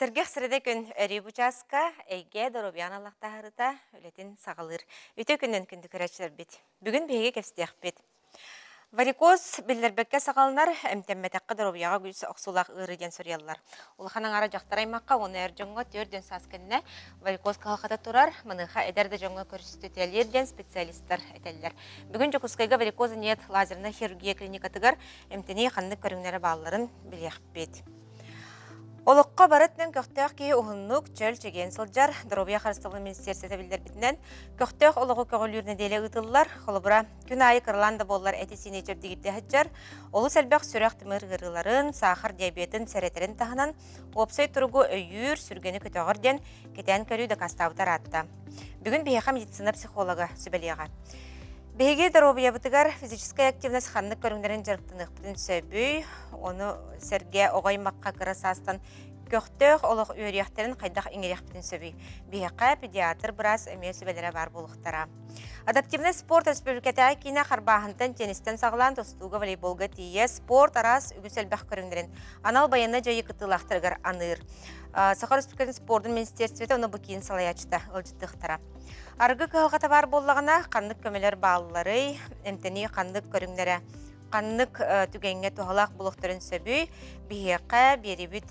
Сэргэх сэрэдэ күн өрүү бу чааска эйгэ доруобуйаҕын аллахтааһырыта үлэтин саҕалыыр. Үтүө күнүнэн күндү көрөөччүлэрбит. Бүгүн биһиги кэпсэтиэхпит. Варикоз биллэрбэккэ саҕаланар, эмтэммэтэххэ доруобуйаҕа үгүс охсуулаах ыарыы диэн суруйаллар. Улахан аҥаара дьахтар аймахха уонна эр дьоҥҥо 40 саас кэннэ варикоз кыһалҕата турар, маныаха эдэр да дьоҥҥо көрүстүтэлиир диэн специалистар этэллэр. Бүгүн Дьокуускайга варикоза нет лазерная хирургия клиникатыгар эмтэнии ханнык көрүҥнэрэ баалларын билиэхпит. Олоххо бары өттүнэн көхтөөх киһи уһуннук, чөл, чэгиэн сылдьар. Доруобуйа харыстабылын министиэристибэтэ биллэрбитинэн, көхтөөх олоҕу көҕүлүүр нэдиэлэ ыытыллар. Холобура, күн аайы кыралаан да буоллар эти-сиини чэбдигирдэ сылдьар, олус элбэх сүрэх-тымыр ыарыыларын, саахар диабетын сэрэтэрин таһынан, уопсай туругу өйүүр, сүргэни көтөҕөр диэн кэтээн көрүү дакаастаабыта ыраатта. Бүгүн биһиэхэ медицина психолога сүбэлиэҕэ. Биһиги доруобуйабытыгар физическэй активность ханнык көрүҥнэрин дьарыктаныахпытын сөбүй, ону сэргэ оҕо аймахха кыра саастан көхтөөх олох үөрүйэхтэрин хайдах иҥэриэхпитин сөбүй? Биһиэхэ педиатр быраас эмиэ сүбэлэрэ баар буолуохтара. Адаптивнай спорт өрөспүүбүлүкэтээҕи киинэ харбааһынтан, теннистэн саҕалаан тустууга, волейболга тиийэ спорт араас үгүс элбэх көрүҥнэрин анал байыаннай дьайыы кыттыылаахтарыгар аныыр. Саха Өрөспүүбүлүкэтин спордун министиэристибэтэ уонна бу киин салайааччыта ыалдьыттыахтара. Арыгы кыһалҕата баар буоллаҕына, ханнык көмөлөр баалларый, эмтэнии ханнык көрүҥнэрэ ханнык түгэҥҥэ туһалаах буолуохтарын сөбүй, биһиэхэ биэрибит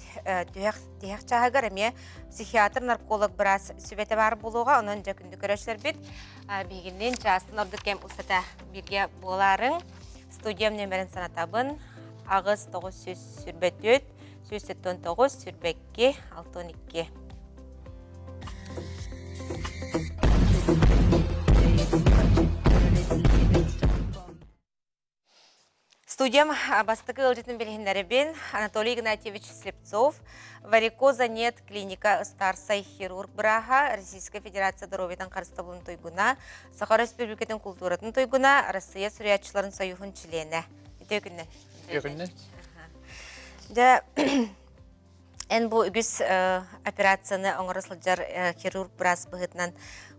түһэх тиһэх чааһыгар эмиэ психиатр-нарколог быраас сүбэтэ баар буолуоҕа. Онон дьэ күндү көрөөччүлэрбит, биһигинниин чаастан ордук кэм устата бииргэ буолаарыҥ. Студиям нүөмэрин санатабын. 8 924 179 22 62. Студиям бастакы ыалдьытын билиһиннэрэбин Анатолий Игнатьевич Слепцов, варикоза нет клиника ыстаарсай хирург бырааһа, Российскай Федерация доруобуйатын харыстабылын туйгуна, Саха Өрөспүүбүлүкэтин култууратын туйгуна, Россия суруйааччыларын союһун чилиэнэ. Үтүө күннэн. Үтүө күннэн. Дьэ, Эн бу үгүс операцияны оҥоро сылдьар хирург быраас быһыытынан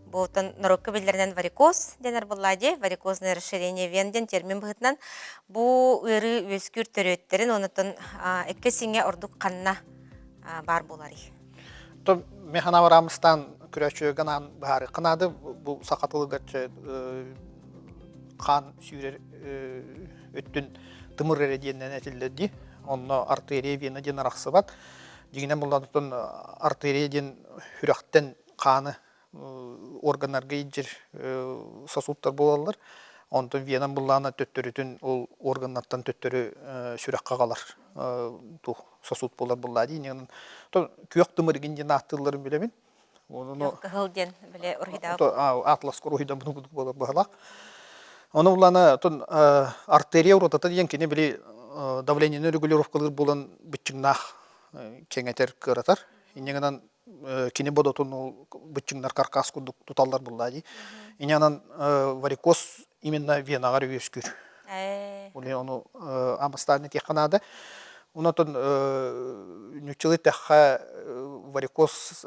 бу норуокка биллэринэн варикоз дэнэр буоллаа дии, варикозное расширение вен диэн термин быһыытынан бу ыарыы үөскүүр төрүөттэрин оннуттан эккэ-сиҥҥэ ордук ханна баар буоларый? То мен ханаабараамыстаан көрөөччүгө анаан быһаарыахха наада бу саха тылыгар хаан сүүрэр өттүн тымыр эрэ диэннэн этиллэр дии. Онно артерия вена диэн арахсыбат. Дьиҥинэн буллаатыттан артерия диэн сүрэхтэн хааны органнарга илдьир сосудтар буолаллар. Онтон венан буллаана төттөрүтүн ол органнартан төттөрү сүрэххэ аҕалар туох сосуд буолар буллаа дии. Күөх тымыр игин диэн ааттыылларын билэбин. Кыһыл диэн били уруһуйдаабыт. Атлас уруһуйдаммыт курдук буолар быһалаах. Ону буллана тун артерия урутата диэн кини били давлениены регулировкалыыр буолан быччыҥнаах кэҥэтэр, кыаратар. Инньэ гынан кини бодотун ол быччыҥнар каркас курдук туталлар буллаа дии. Инньэ гынан варикоз именно венаҕар үөскүүр. Ули ону амастаан этиэххэ наада. Онотон ньуччалыы тэххэ варикоз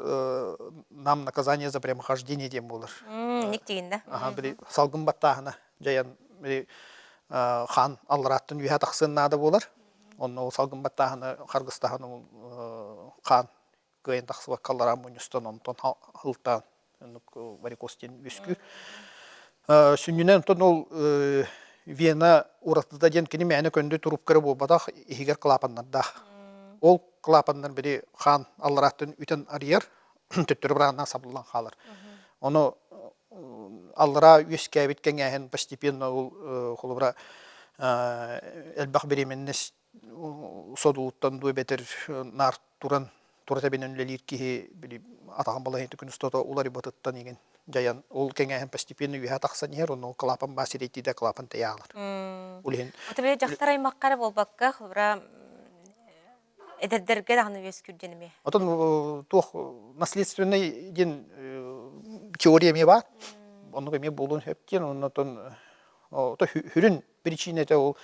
нам наказание за прямохождение диэн буолар. Ник тигин да. Аха, били салгын баттааһына дьайан били хаан алларааттан үөһэ тахсыан наада буолар. Онно ол салгын баттааһына харгыстаһан ол хаан кыайан тахсыбакка аллараа мунньустан онтон ылтаан оннук варикоз диэн үөскүүр. Сүнньүнэн онтон ол вена уратыта диэн кини мээнэ көндө трубкара буолбатах иһигэр клапаннардаах. Ол клапаннар били хаан алларааттан үтэн арыйар, төттөрү бырааннаан сабыллан хаалар. Ону аллараа үөскээбит кэҥээһин постепенно ол холобура элбэх беременность содулуттан дуу эбэтэр наар туран тура тэбинэн үлэлиир киһи били атаҕын балаһыйын күн устата уларыйбатыттан игин дьайан ол кэҥээһин постепенно үөһэ тахсан иһэр онно клапан баа сирэйдиидэ клапан тэйэ ол иһин Ото били дьахтар аймахха эрэ буолбакка холобура эдэрдэргэ даҕаны үөскүүр диэн эмиэ Отон туох наследственный диэн теория эмиэ баар оннук эмиэ буолуон сөп диэн оннотон хүрүн Причинэтэ ол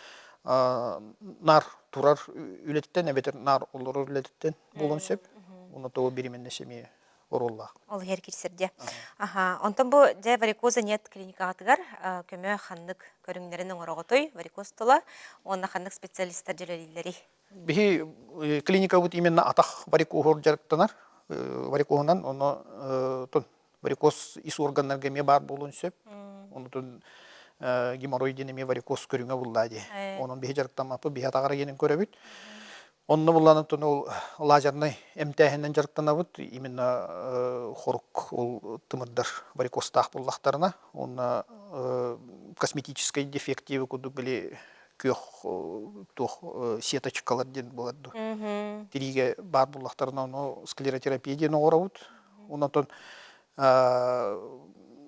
наар турар үлэтиттэн эбэтэр наар олорор үлэтиттэн буолуон сөп. Уонна того беременность эмиэ оруоллаах. Ол иһэр кирсэр дьэ. Аха, онтон бу дьэ варикоза нет клиникаҕытыгар көмө ханнык көрүҥнэрин оҥороҕутуй варикоз тула уонна ханнык специалистар дьүлэлииллэрий? Биһи клиникабыт именно атах варикоһур дьарыктанар. Варикоһунан ону варикоз ис органнарга эмиэ баар буолуон сөп. Онутун геморрой диэн эмиэ варикоз көрүҥэ буллаа дии. Онон биһи дьарыктаммаппыт, биһи атаҕар диэнин көрөбүт. Онно булланан ол лазернай эмтээһинэн дьарыктанабыт. Именно хорук ол тымырдар варикозтаах буллахтарына, уонна косметическай дефективи курдук били күөх туох сеточкалар диэн буолар дуо. Тириигэ баар буллахтарына ону склеротерапия диэн оҥоробут. Онтон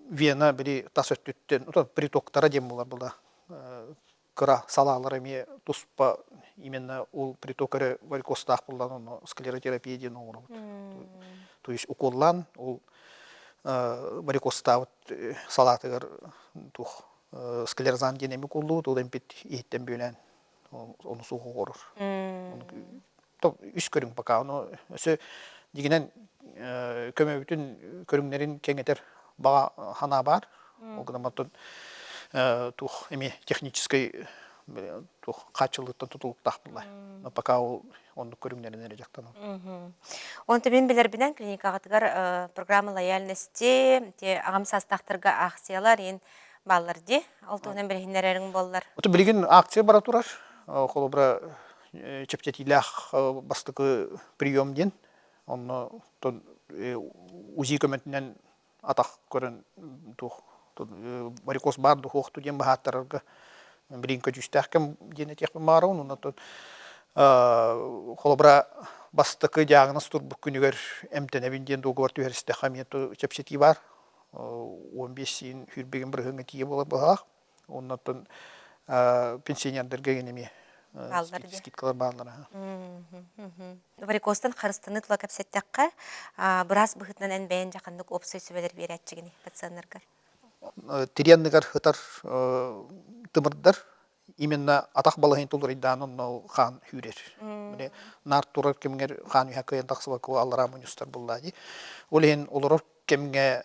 вена били тас өттүттэн притоктара диэн буолар була кыра салаалар эмиэ туспа именно ол приток эрэ варикозтаах буоллан ону склеротерапия диэн оҥоробут. То есть уколлаан ол варикозтаабыт салаатыгар туох склерозан диэн эми уколлуубут ол эмпит иһиттэн бүөлээн ону суох оҥорор. Үс көрүҥ пока ону өссө дьигинэн көмөбүтүн көрүҥнэрин кэҥэтэр баҕа санаа баар. Ол гынан оттон туох эмиэ техническэй туох хааччыллыыттан тутулуктаах буолла. Но пока ол оннук көрүҥнэрин эрэ дьахтанабыт. Онто мин билэрбинэн клиникаҕытыгар программа лояльности, те аҕам саастаахтарга аахсыйалар иин бааллар дии. Ол туһунан билиһиннэрэриҥ буоллар. Ото билигин акция бара турар. Холобура чэпчэтиилээх бастакы прием диэн. Онно УЗИ көмөтүнэн атах көрөн туох варикоз баар духуохту диэн баһааттарарга билигин көдьүүстээх кэм диэн этиэхпин баҕарабын. Онон холобура бастакы диагноз турбут күнүгэр эмтэнэбин диэн дуогабар түһэристэххэ эмиэ чэпчэтии баар. 15 сиин сүүрбэгин бырыһыаҥҥа тиийэ буолар быһалаах. Оннуттан пенсионердарга гин эмиэ скидкалар бааллара. Варикозтан харыстаныы тула кэпсэттэххэ, быраас быһыытынан эн бэйэн дьаханнык уопсай сүбэлэр биэрээччигини пациеннаргар? Тириэнныгар ытар тымырдар именно атах балаһын тулурайдаан онно хаан сүүрэр. Били наар турар кэмҥэр хаан үһэ кыайан тахсыбакка аллараа мунньустар буллаа дии. Ол иһин олорор кэмҥэ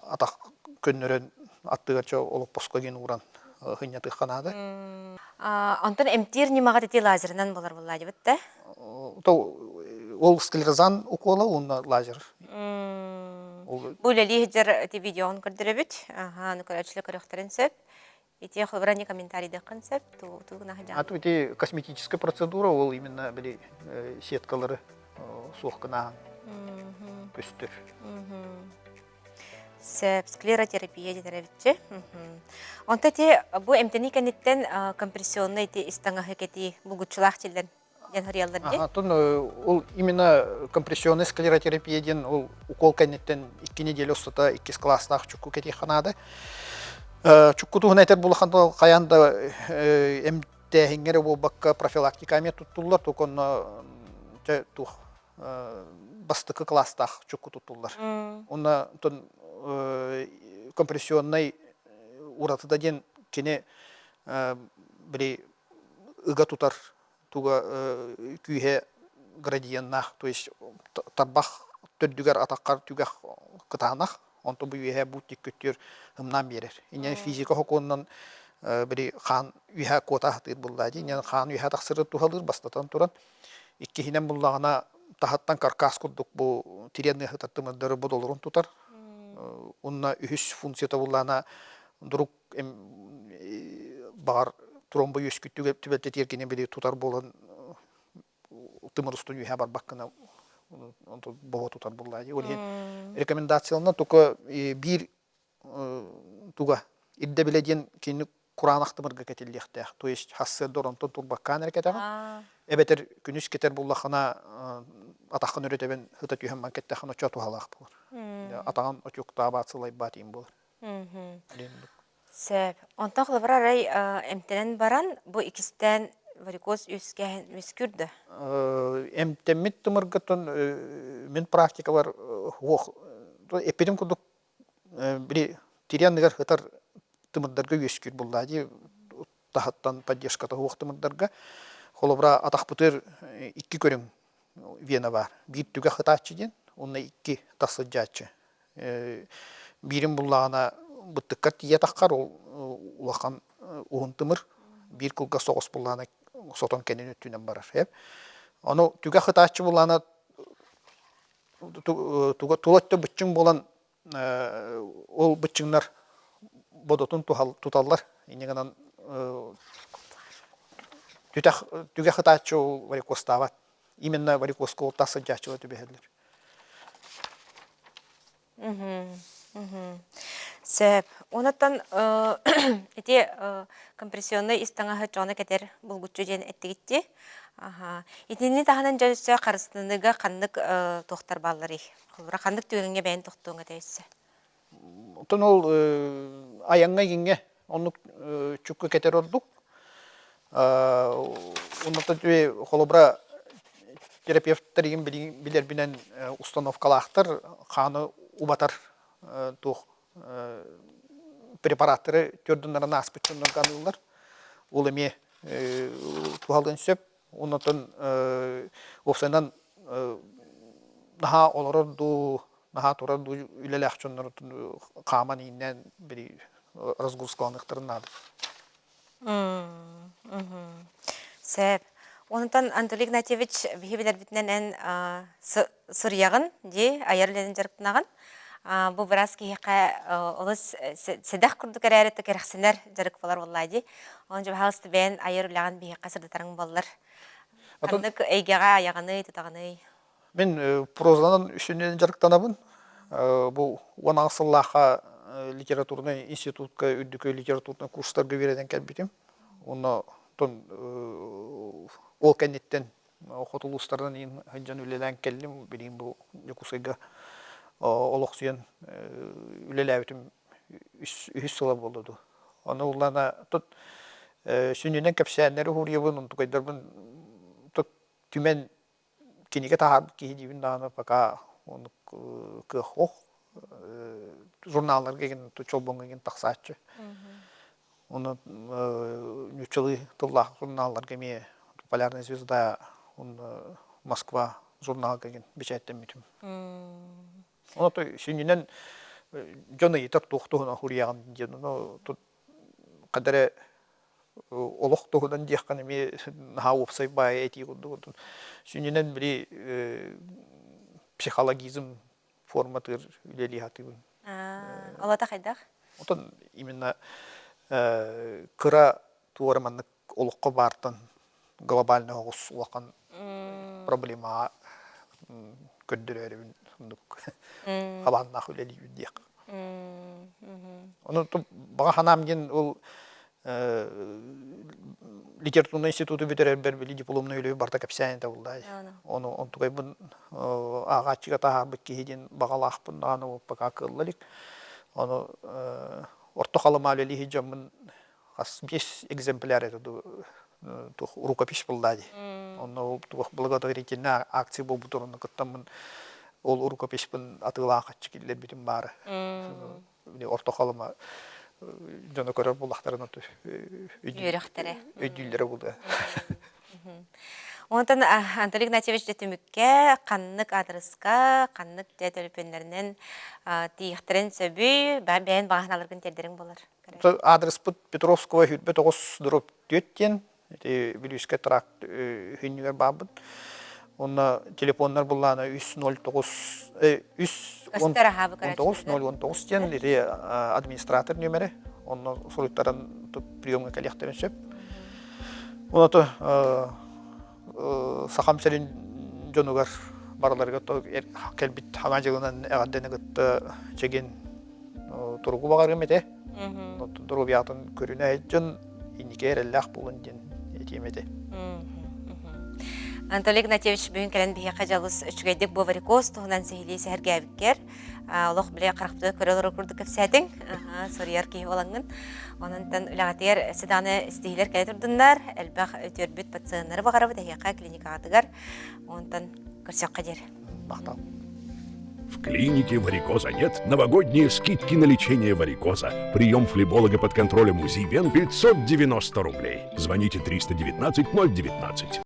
атах көннөрөн аттыгар чо олоппоско диэн ууран хынньатыахха наада. Онтон эмтиир ньымаҕа ити лазерынан болар буллаа дибит да? Ол склерозан укола уонна лазер. Бу үлэлии сылдьар ити видеоҕун көрдөрөбүт. Аха, аны көрөөччүлэр көрүөхтэрин сөп. Ити холобура не комментарийдыаххын сөп, туу гына А то ити косметическая процедура ол именно били сеткалары суох гынаан көстөр. Сөп, склеротерапия диэтэрэбитчи. Онто ити бу эмтэнии кэнниттэн компрессионный ити истаҥаһы кэтии булгуччулаах дьиллэн диэн хоруйаллар дии. Антон ол именно компрессионный склеротерапия диэн ол укол кэнниттэн 2 неделя устата иккис класстаах чукку кэтиэххэ наада. Чукку туһунан этэр булахан хайаан да эмтээһиҥҥэ эрэ буолбакка профилактика эмиэ туттуллар, только онно туох бастакы класстаах чукку туттуллар. Онно компрессионный уратыта диэн кини били ыга тутар туга күүһэ градиеннаах, то есть тарбах төрдүгэр атаххар түгэх кытаанах, онтон бу үөһэ буут тиккүттүөр ымнаан биэрэр. Инньэ физика хокуонунан били хаан үөһэ куота аһатыыр буллаа дии. Инньэ хаан үөһэ тахсыры туһалыыр бастатан туран. Иккиһинэн буллаҕына таһыттан каркас курдук бу тириэн ыһытар тымырдары бодолорун тутар. Уонна үһүс функцията буллаана дурук баҕар тромбо үөскүт түбэлтэтигэр кини били тутар буолан тымыр устун үөһэ барбаккына бобо тутар буоллаа дии. Ол иһин рекомендацияларынан только биир туга ирдэбилэ диэн кинини кураанах тымырга кэтиллиэхтээх. То есть хассыарда оронтон турбаккаан эрэ кэтэҕин. Эбэтэр күнүс кэтэр буллаххына атаххын өрө тэбэн ыта түһэн ман кэттэххин оччо туһалаах буолар. Атаҕын отюктаабаат сылайбаат иин буолар. Сөп. Онтон холобура арай эмтэнэн баран бу иккистээн варикоз үөскээһин үөскүүр да? Эмтэммит тымыргыттан мин практикабар уох эппитим курдук били тири анныгар ытар тымырдарга үөскүүр буллаа дии таһыттан поддержката уох тымырдарга холобура атахпытыгар икки көрүҥ вена баар биир түгэх ытааччы диэн уонна икки тас сылдьааччы Биирин буллаҕына быттыккар тиийэ таххар ол улахан уһун тымыр биир кылгас соҕус буллаҕына сотон кэннин өттүнэн барар. Ону түгэх ытааччы булаана тула өттө быччыҥ буолан ол быччыҥнар бодотун туталлар. Инньэ гынан түтэх түгэх ытааччы ол варикозтаабат. Именно варикозка ол тас сылдьааччылар түбэһэллэр. Сөп. Онуттан ити компрессионнай ис таҥаһы дьоно кэтэр булгуччу диэн эттигитти. Аха. Итини таһынан дьэ өссө харыстаныыга ханнык туохтар баалларый? Холобура, ханнык түгэҥҥэ бэйэн тохтуоҥ этэ өссө? Оттон ол айаҥҥа иҥҥэ оннук чукка кэтэр ордук. Оннуттан холобура терапевттар игин билэрбинэн установкалаахтар хааны убатар туох препараттары төрдүннэрин ааспыт дьоннорго аныыллар. Ол эмиэ туһалыан сөп. Оннуттан уопсайынан наһаа олорор дуу, наһаа турар дуу үлэлээх дьоннор хааман ииннээн били разгрузкаланыахтарын наада. Сөп. Онтон Анатолий Игнатьевич биһи билэрбитинэн эн суруйаҕын дии, айар үлэнэн дьарыктанаҕын. Бу быраас киһиэхэ олус сэдэх курдук эрээри кэрэхсэнэр дьарык буолар буоллаа дии. Онон дьэ баһаалыста бэйэн айар үлэҕин биһиэхэ сырдатарыҥ буоллар. Ханнык эйгэҕэ айаҕыный, тутаҕыный? Мин прозанан үсүнүн дьарыктанабын. Бу 16 сыллаахха литературнай институтка үрдүкү литературнай курстарга үөрэнэн кэлбитим. Онно ол кэнниттэн хоту улуустарынан иин сылдьан үлэлээн кэллим. Билигин бу Дьокуускайга олохсуйан үлэлээбитим үһүс сыла буолла дуу. Ону улаана тут сүнньүнэн кэпсээннэри уһуруйабын, онтукайдарбын тут түмэн кинигэ таһаарбыт киһи диибин даҕаны пока оннук кыах ох журналларга игин чолбоҥҥо игин тахсааччы. Онно нууччалыы тыллаах журналларга эмиэ Полярная звезда, уонна Москва журналга игин бэчээттэммитим. Ону сүнньүнэн дьон ыйытар туох туһунан суруйаҕын диэн, ону тут ханна эрэ олох туһунан диэххин эмиэ наһаа уопсай баайа этии курдук. Сүнньүнэн били психологизм форматыгар үлэлии сатыыбын. Олото хайдах? Отон именно кыра туора маннык олоххо баартан глобальный оҕус улахан проблемаҕа көрдөрөөрүбүн оннук хабааннаах үлэлиибин диэх. Ону баҕа санаам диэн ол литературнай институту бүтэрэрбэр били дипломнай үлэбин барыта кэпсээн этэ буллаа. Ону онтукайбын ааҕааччыга таһаарбыт киһи диэн баҕалаахпын даҕаны пока кыалла илик. Ону орто халыма үлэлии дьоммун хас биэс экземпляр это туох рукопись буллаа дии. Онно ол туох благотворительная акция буолбут онно кыттаммын ол рукописпын атыылаан хаччы киллэрбитим баара. Орто халыма дьоно көрөр буллахтарына үөрөхтэрэ өйдүүллэрэ буолуо. Онтон Анатолий Игнатьевич дьэ түмүккэ ханнык аадырыска, ханнык дьэ төлөпүөннэринэн тиийиэхтэрин сөбүй, бэйэн баҕаһыналаргын тиэрдэриҥ буолар. Аадырыспыт Петровского 29 дробь 4 диэн ити Бүлүүскэ тракт үһүннүгэр баарбыт. Онно телефоннар буллаана 309 3 19 019 диэн ити администратор нүөмэрэ. Онно суруйтаран приемҥа кэлиэхтэрин сөп. Оното Сахам сирин дьонугар барыларыгар кэлбит хаҥа дьылынан эҕэрдэни кытта чэгин туругу баҕарыам этэ. Доруобуйатын көрүнэ дьон инники эрэллээх буолун диэн этиэм этэ. Анатолий Игнатьевич бүгүн кэлэн биһиэхэ дьалыс үчүгэйдик бу варикоз туһунан сиһилии сэһэргээбиккэр олох билэ харахпытыгар көрө олорор курдук кэпсээтиҥ суруйар киһи буолаҥҥын Онон үлэҕитигэр седаны ситиһиилэр кэлэ турдуннар, элбэх үтүөрбүт пациеннары баҕарабыт эһиэхэ клиникаҕытыгар. Онтон көрсөххө диэри. Махтал. В клинике варикоза нет новогодние скидки на лечение варикоза. Прием флеболога под контролем УЗИ вен 590 рублей. Звоните 319 019.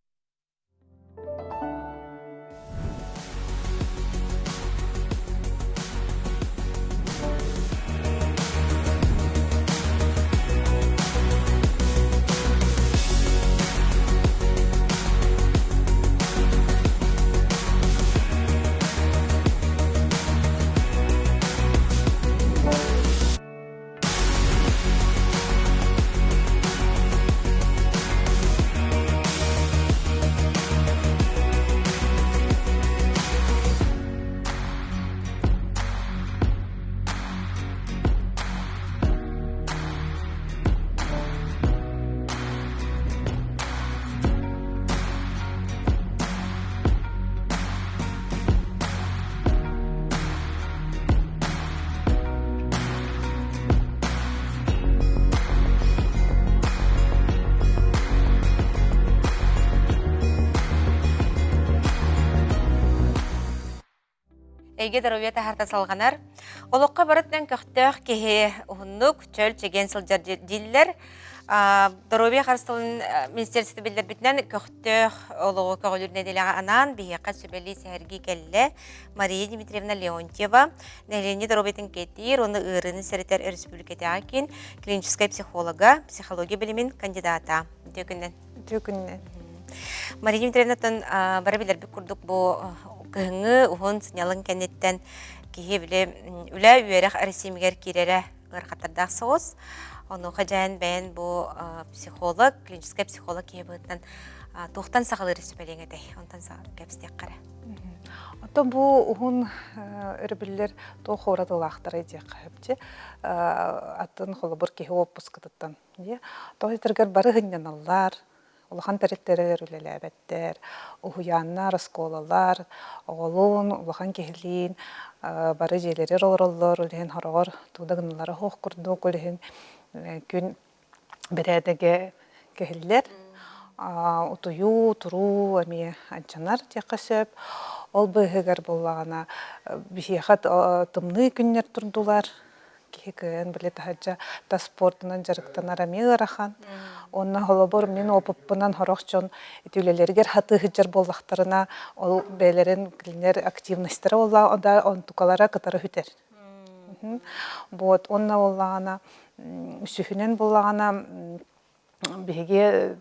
Эйгэ доруобуйа таһаарта салҕанар. Олоххо барытынан көхтөөх киһи уһуннук, чөл, чэгиэн сылдьар дииллэр. Доруобуйа харыстабылын министерствота биллэрбитинэн көхтөөх олоҕу көҕүлүүр нэдиэлэҕэ анаан биһиэхэ сүбэлии сэһэргии кэллэ Мария Дмитриевна Леонтьева, нэһилиэнньэ доруобуйатын кэтиир уонна ыарыыны сэрэтэр өрөспүүбүлүкэтээҕи киин клиническэй психолога, психология билимин кандидата. Үтүө күнүнэн. Үтүө күнүнэн. Мария Дмитриевнаттан бары билэрбит курдук бу кыһыҥҥы уһун сынньалаҥ кэнниттэн киһи били үлэ үөрэх эрэсиимигэр киирэрэ ыарахаттардаах соҕус. Онуоха дьээн бэйэн бу психолог, клиническэй психолог киһи быһыытынан туохтан саҕалыыр сүбэлиэҥ этэй? Онтон кэпсиэххэ эрэ. Оттон бу уһун өрөбүллэр туох уратылаахтарай диэххэ сөп Атын холобур киһи уоппускатыттан Тоҕо этэргэр бары сынньаналлар, улахан тэрилтэлэр үлэлээбэттэр, уһуйааннар, оскуолалар, оҕолуун, улахан киһилиин бары дьиэлэригэр олороллор, ол иһин хороҕор тугу да гыналлара суох курдук, ол иһин күн бэрээдэгэ кэһиллэр. Утуйуу, туруу эмиэ алдьанар диэххэ сөп. Ол быыһыгар буоллаҕына биһиэхэ тымныы күннэр турдулар, киһи кыайан били таһырдьа тас спордунан дьарыктанар эмиэ ыарахан. Уонна холобур мин опыппынан сорох дьон ити үлэлэригэр хатыы сылдьар буоллахтарына, ол бэйэлэрин кинилэр активностара буоллаҕа да онтукалара кытары сүтэр. Вот уонна буоллаҕына үсүһүнэн буоллаҕына Биһиги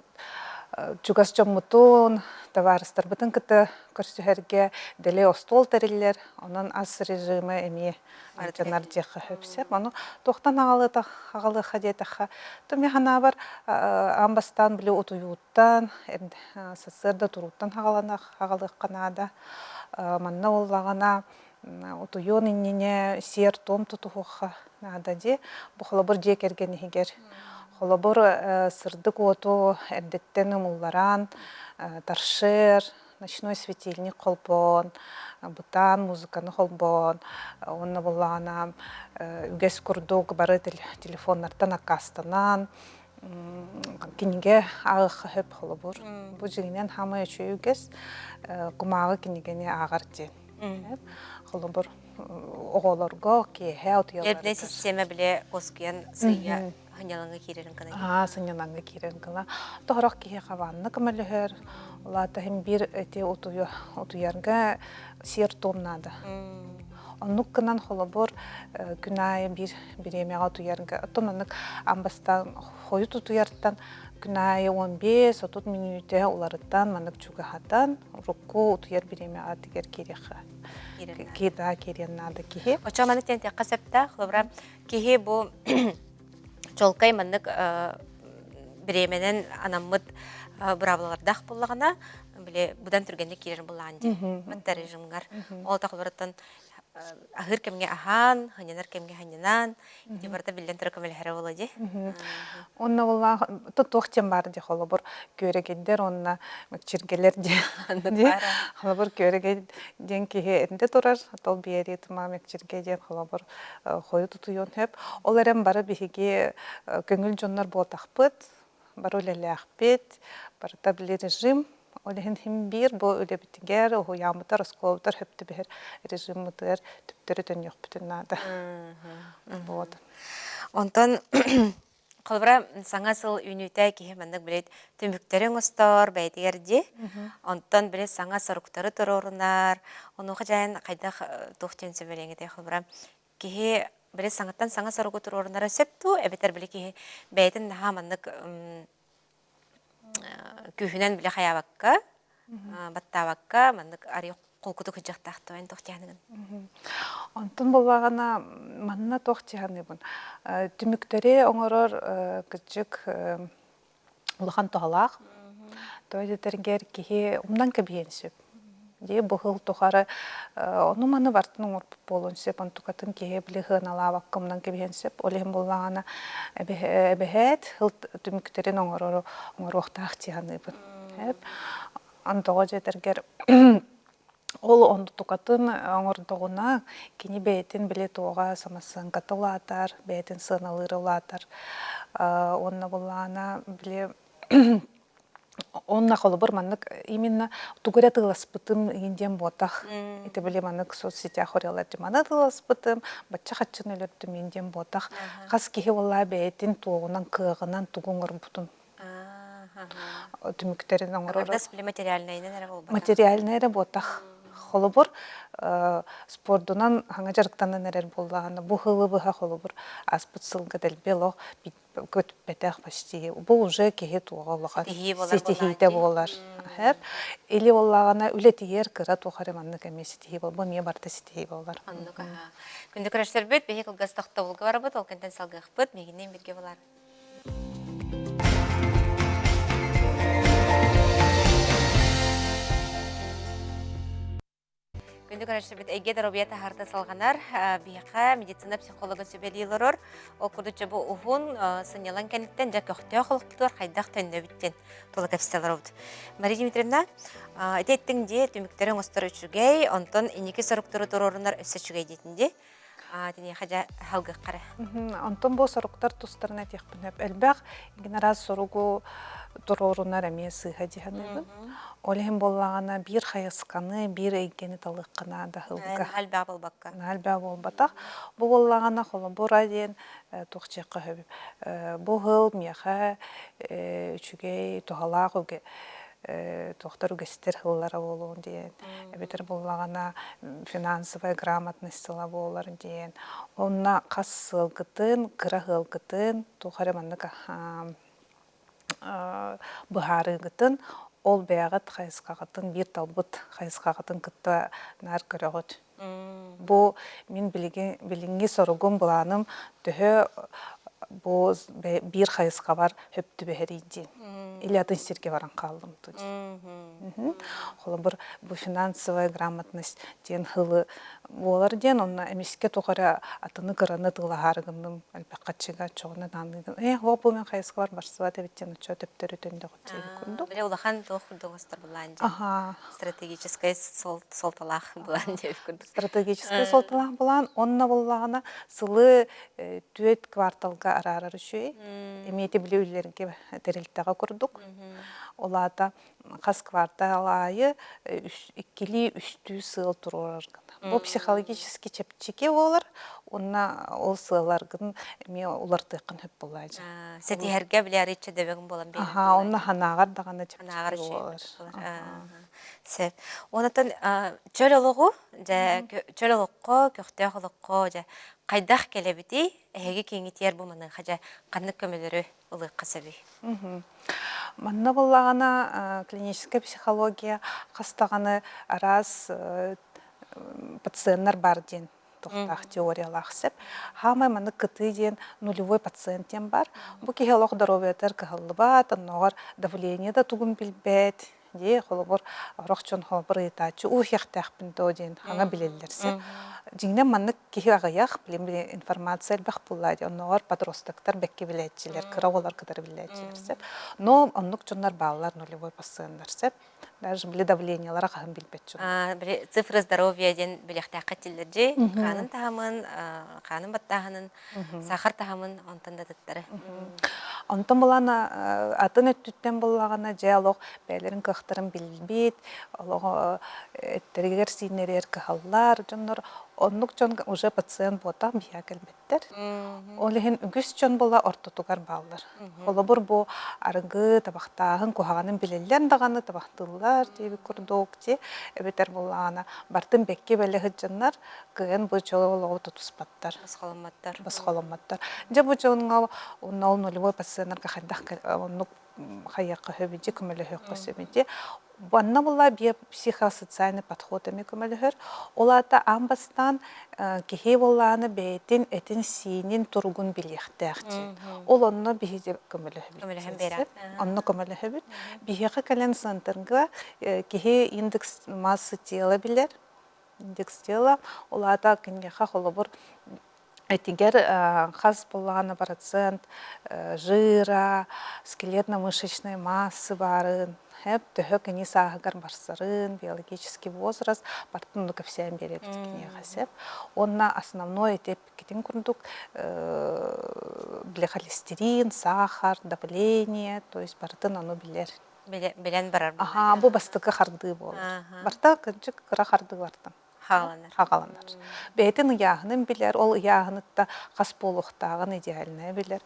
чугас дьоммутун, табаарыстарбытын кытта көрсүһэргэ дэлэй остуол тэриллэр, онон ас режимэ эмиэ алдьанар диэххэ сөп. Ону туохтан аҕалыахха диэтэххэ, то мин санаабар аан бастаан били утуйууттан, сарсыарда турууттан аҕалыахха наада. Манна буоллаҕына утуйуон иннинэ сиэр-туом тутуһуохха наада дии. Бу холобур дьиэ кэргэн иһигэр. Холобур сырдык уоту эрдэттэн умулларан, торшер, ночной светильник холбоон, бытаан музыканы холбоон, уонна буоллаҕына үгэс курдук бары телефоннартан аккаастанан, кинигэ ааҕыахха сөп холобур. Бу дьиҥинэн хаамай үчүгэй үгэс кумааҕы кинигэни ааҕар диэн. Холобур, оҕолорго киэһэ утуйалларыгар. Нервнэй систиэмэ бile уоскуйан сыыйа сынньалаҥҥа киирэрин гына. Аа, сынньалаҥҥа киирэрин гына. Тоһорох киһиэхэ ванна көмөлөһөр. Улаата иһин биир эти утуйарга сиэр-туом наада. Оннук гынан холобур күн аайы биир бириэмэҕэ утуйарга, оттон оннук аан бастаан хойут утуйартан күн аайы 15-30 мүнүүтэ уларытан маннык чугаһатан урукку утуйар бириэмэҕэ тигэр киириэххэ киирдаа киириэн наада киһи. Оччо маннык тиэнтиэххэ сөптөөх. Холобура, киһи бу чолкай маннык бириэмэнэн анаммыт быраабылалардаах буоллаҕына, били быдан түргэнник киирэр булаан дии. Батта режимгар. Ол тахларыттан аһыыр кэмҥэ аһаан, ханньанар кэмҥэ ханньанан, ити барыта биллэн турар көмөлөһөрө буолуо дии. Онно буоллаах туох диэн баар дии холобур күөрэгейдэр уонна мэкчиргэлэр диэн холобур күөрэгей диэн киһи эрдэ турар ол биэритма мэкчиргэ диэн холобур хойут утуйуон сөп. Ол эрэн бары биһиги көҥүл дьоннор буолтахпыт, бары үлэлээхпит, барыта били режим. Ол иһин син биир бу үлэбитигэр, уһуйааммытыгар, оскуолабытыгар сөп түбэһэр режиммытыгар түптэрэ төннүөхпүтүн наада. Вот. Онтон холобура саҥа сыл үүнүүтэ киһи маннык билет түмүктэри оҥостор бэйэтигэр дии. Онтон били саҥа соруктары туруорунар. Онуоха дьайан хайдах туох диэн сөбүлэҥ этэй холобура киһи били саҥаттан саҥа соругу туруорунара сөп дуу эбэтэр били киһи бэйэтин наһаа маннык күүһүнэн били хайаабакка баттаабакка маннык арый холкутук сылдьыахтаах туойан туох дьаһаныгын Онтон буоллаҕына манна туох дьаһаныыбын түмүктэри оҥорор кырдьык улахан туһалаах. Тоҕо диэтэргэр киһи умнан кэбиһиэн сөп. Дии бу сыл тухары ону-маны барытын оҥорбут буолуон сөп, онтукатын киһи били сыаналаабакка умнан кэбиһиэн сөп. Ол иһин буоллаҕына эбэһээт сыл түмүктэрин оҥорору оҥоруохтаах дии саныыбын. Тоҕо диэтэргэр Ол онтукатын оҥордоҕуна, кини бэйэтин били туоҕа самосценката улаатар, бэйэтин сыаналыыра улаатар. Уонна буоллаҕына били Онно холобур маннык именно тугу эрэ тыыласпытым иһин диэн буотах. Ити били маннык соцсетях хоруйалар маны тыыласпытым, бачча хаччыны өлөрдүм иһин диэн буотах. Хас киһи буоллаа бэйэтин туоҕунан, кыаҕынан тугу оҥорбутун түмүктэрин оҥорор. Аҥардас били материальнайынан эрэ буолбатах. Материальнай эрэ буотах. Холобур, спордунан хаҥа дьарыктанан эрэр буоллаҕына, бу сылы быһа холобур ааспыт сылга дэлби олох көтүппэтэх почти. Бу уже киһи туоҕа улахан ситиһиитэ буолар. Или буоллаҕына үлэтигэр кыра туох эрэ маннык эмиэ ситиһии буолар. Бу эмиэ барыта ситиһии буолар. Оннук аһаа. Күндү көрөччүлэрбит, биһи кылгас тохтобулга барабыт, ол кэнтэн салгыахпыт. Миигинниин бииргэ булар. Күндү көрөөччүбүт эйгэ доруобуйа таһаарта салҕанар. Биһиэхэ медицина психолога сүбэлии олорор. Ол курдук бу уһун сынньалаҥ кэнниттэн дьэ көхтөөх олохпутугар хайдах төннөбүт диэн тула кэпсэтэ олоробут. Мария Дмитриевна, ити эттиҥ дии түмүктэри оҥостор үчүгэй, онтон инники соруктары туруорунар өссө үчүгэй диэтин дии. Тиниэхэ дьэ халгыахха эрэ. Онтон бу соруктар тустарынан этиэхпин сөп. Элбэх генерал соругу туруорунар эмиэ сыыһа дии саныыбын. Ол иһин буоллаҕына биир хайысханы, биир эйгэни талыахха наада сылга. Наһаа элбэх буолбакка. Наһаа элбэх буолбатах. Бу буоллаҕына холобура диэн туох диэххэ сөбүй. Бу сыл миэхэ үчүгэй, туһалаах үгэ туохтар үгэстэр сыллара буолуон диэн эбэтэр буоллаҕына финансовая грамотность сыла буолар диэн онно хас сыалгытын кыра сыалгытын туох эрэ маннык быһаарыыгытын ол бэйэҕит хайысхаҕытын биир талбыт хайысхаҕытын кытта наар көрөҕүт Бу мин билигин билиҥҥи соругум, былааным төһө бу биир хайысхабар сөп түбэһэрий диэн. Или атын сиргэ баран хааллым дуу диэн. Холобур, бу финансовая грамотность диэн сылы буолар диэн, онно эмискэ туох эрэ атыны кыраны тыылаһаары гынным элбэх хаччыга оччоҕуна даҕаны ээ бу мин хайысхабар барсыбат эбит диэн оччо төптөрү төндөҕүт курдук. Били улахан туох курдук оҥостор былаан дьэ. Стратегическай суолталаах былаан диэбит курдук. Стратегическай суолталаах былаан онно буоллаҕына сылы түөрт кварталга араарар үчүгэй. Эмиэ били үлэлэргэ тэрилтэҕэ курдук. Ол аата хас квартал аайы иккилии үстүү сыал туруорар гына. Бу психологически чэпчэки буолар уонна ол сыалларгын эмиэ улартыаххын сөп буолааччы. Сэтиһэргэ били арыычча дөбөҥ буолан биэрэр Аһаа, онно ханааҕар даҕаны чэпчэки буолар. Сөп. Онтон чөл олоҕу, дьэ, чөл олоххо, көхтөөх олоххо, дьэ, хайдах кэлэбитий? Эһиги кииҥҥитигэр бу маныаха дьэ ханнык көмөлөрү ылыахха сөбүй? Манна буоллаҕына клиническэй психология хас даҕаны араас пациеннар баар диэн туохтаах теориялаах сөп. Хаамай маннык кытыы диэн нулевой пациент диэн баар. Бу киһи олох доруобуйатыгар кыһаллыбат, оннооҕор давление да тугун билбэт, дии холобур орох дьон холобур ыйытааччы уу иһиэхтээхпин дуо диэн хаҥа билэллэр сөп. Дьиҥинэн маннык киһи аҕыйах, билим информация элбэх буолла дии, оннооҕор подростоктар бэккэ билээччилэр, кыра оҕолор кытары билээччилэр сөп. Но оннук дьоннор бааллар нулевой пациеннар сөп. Даже били давлениелара хаһан билбэт дьон. Били цифры здоровья диэн билиэхтээххэ этиллэр дии. Хаанын таһымын, хаанын баттааһынын, сахар таһымын онтон да атыттары. Онтон булана атын өттүттэн буллаҕына дьэ олох бэйэлэрин кыахтарын билбит, олох эттэригэр сииннэригэр кыһаллар дьоннор оннук дьон уже пациент буотах биһиэхэ кэлбэттэр. Ол иһин үгүс дьон була ортотугар бааллар. Холобур, бу арыгы, табахтааһын куһаҕанын билэллэр даҕаны табахтыыллар диэбит курдук дии. Эбэтэр буоллаҕына бартын бэккэ бэлэ сылдьаннар кыайан бу дьол олоҕу тутуспаттар. Босхоломмоттор. Босхоломмоттор. Дьэ бу дьоҥҥо ол нулевой пациеннарга хайдах оннук хайыахха сөбүй көмөлөһүөххэ сөбүй Манна була биопсихосоциальный подход эмиэ көмөлөһөр. Ол аата аан бастаан киһи буоллаҕына бэйэтин этин-сиинин туругун билиэхтээх диэн. Ол онно биһиги көмөлөһөбүт. Көмөлөһөн биэрэр. Онно көмөлөһөбүт. Биһиэхэ кэлэн центрга киһи индекс массы тела билэр. Индекс тела. Ол аата киниэхэ холобур Этигэр хас буоллаҕына процент жира, скелетно-мышечной массы баарын, төһө кини сааһыгар барсарын, биологический возраст барытын онно кэпсээн биэрэбит киниэхэ сөп. Уонна основной ити эппиккитин курдук били холестерин, сахар, давление, то есть барытын ону билэр. Билэн барар. Аха, бу бастакы хардыы буолар. Барта кырдьык кыра хардыылартан хааланар. Хагаланар. Бэйэтин ыйааһынын билэр, ол ыйааһынытта хас буолуохтааҕын идеальная билэр.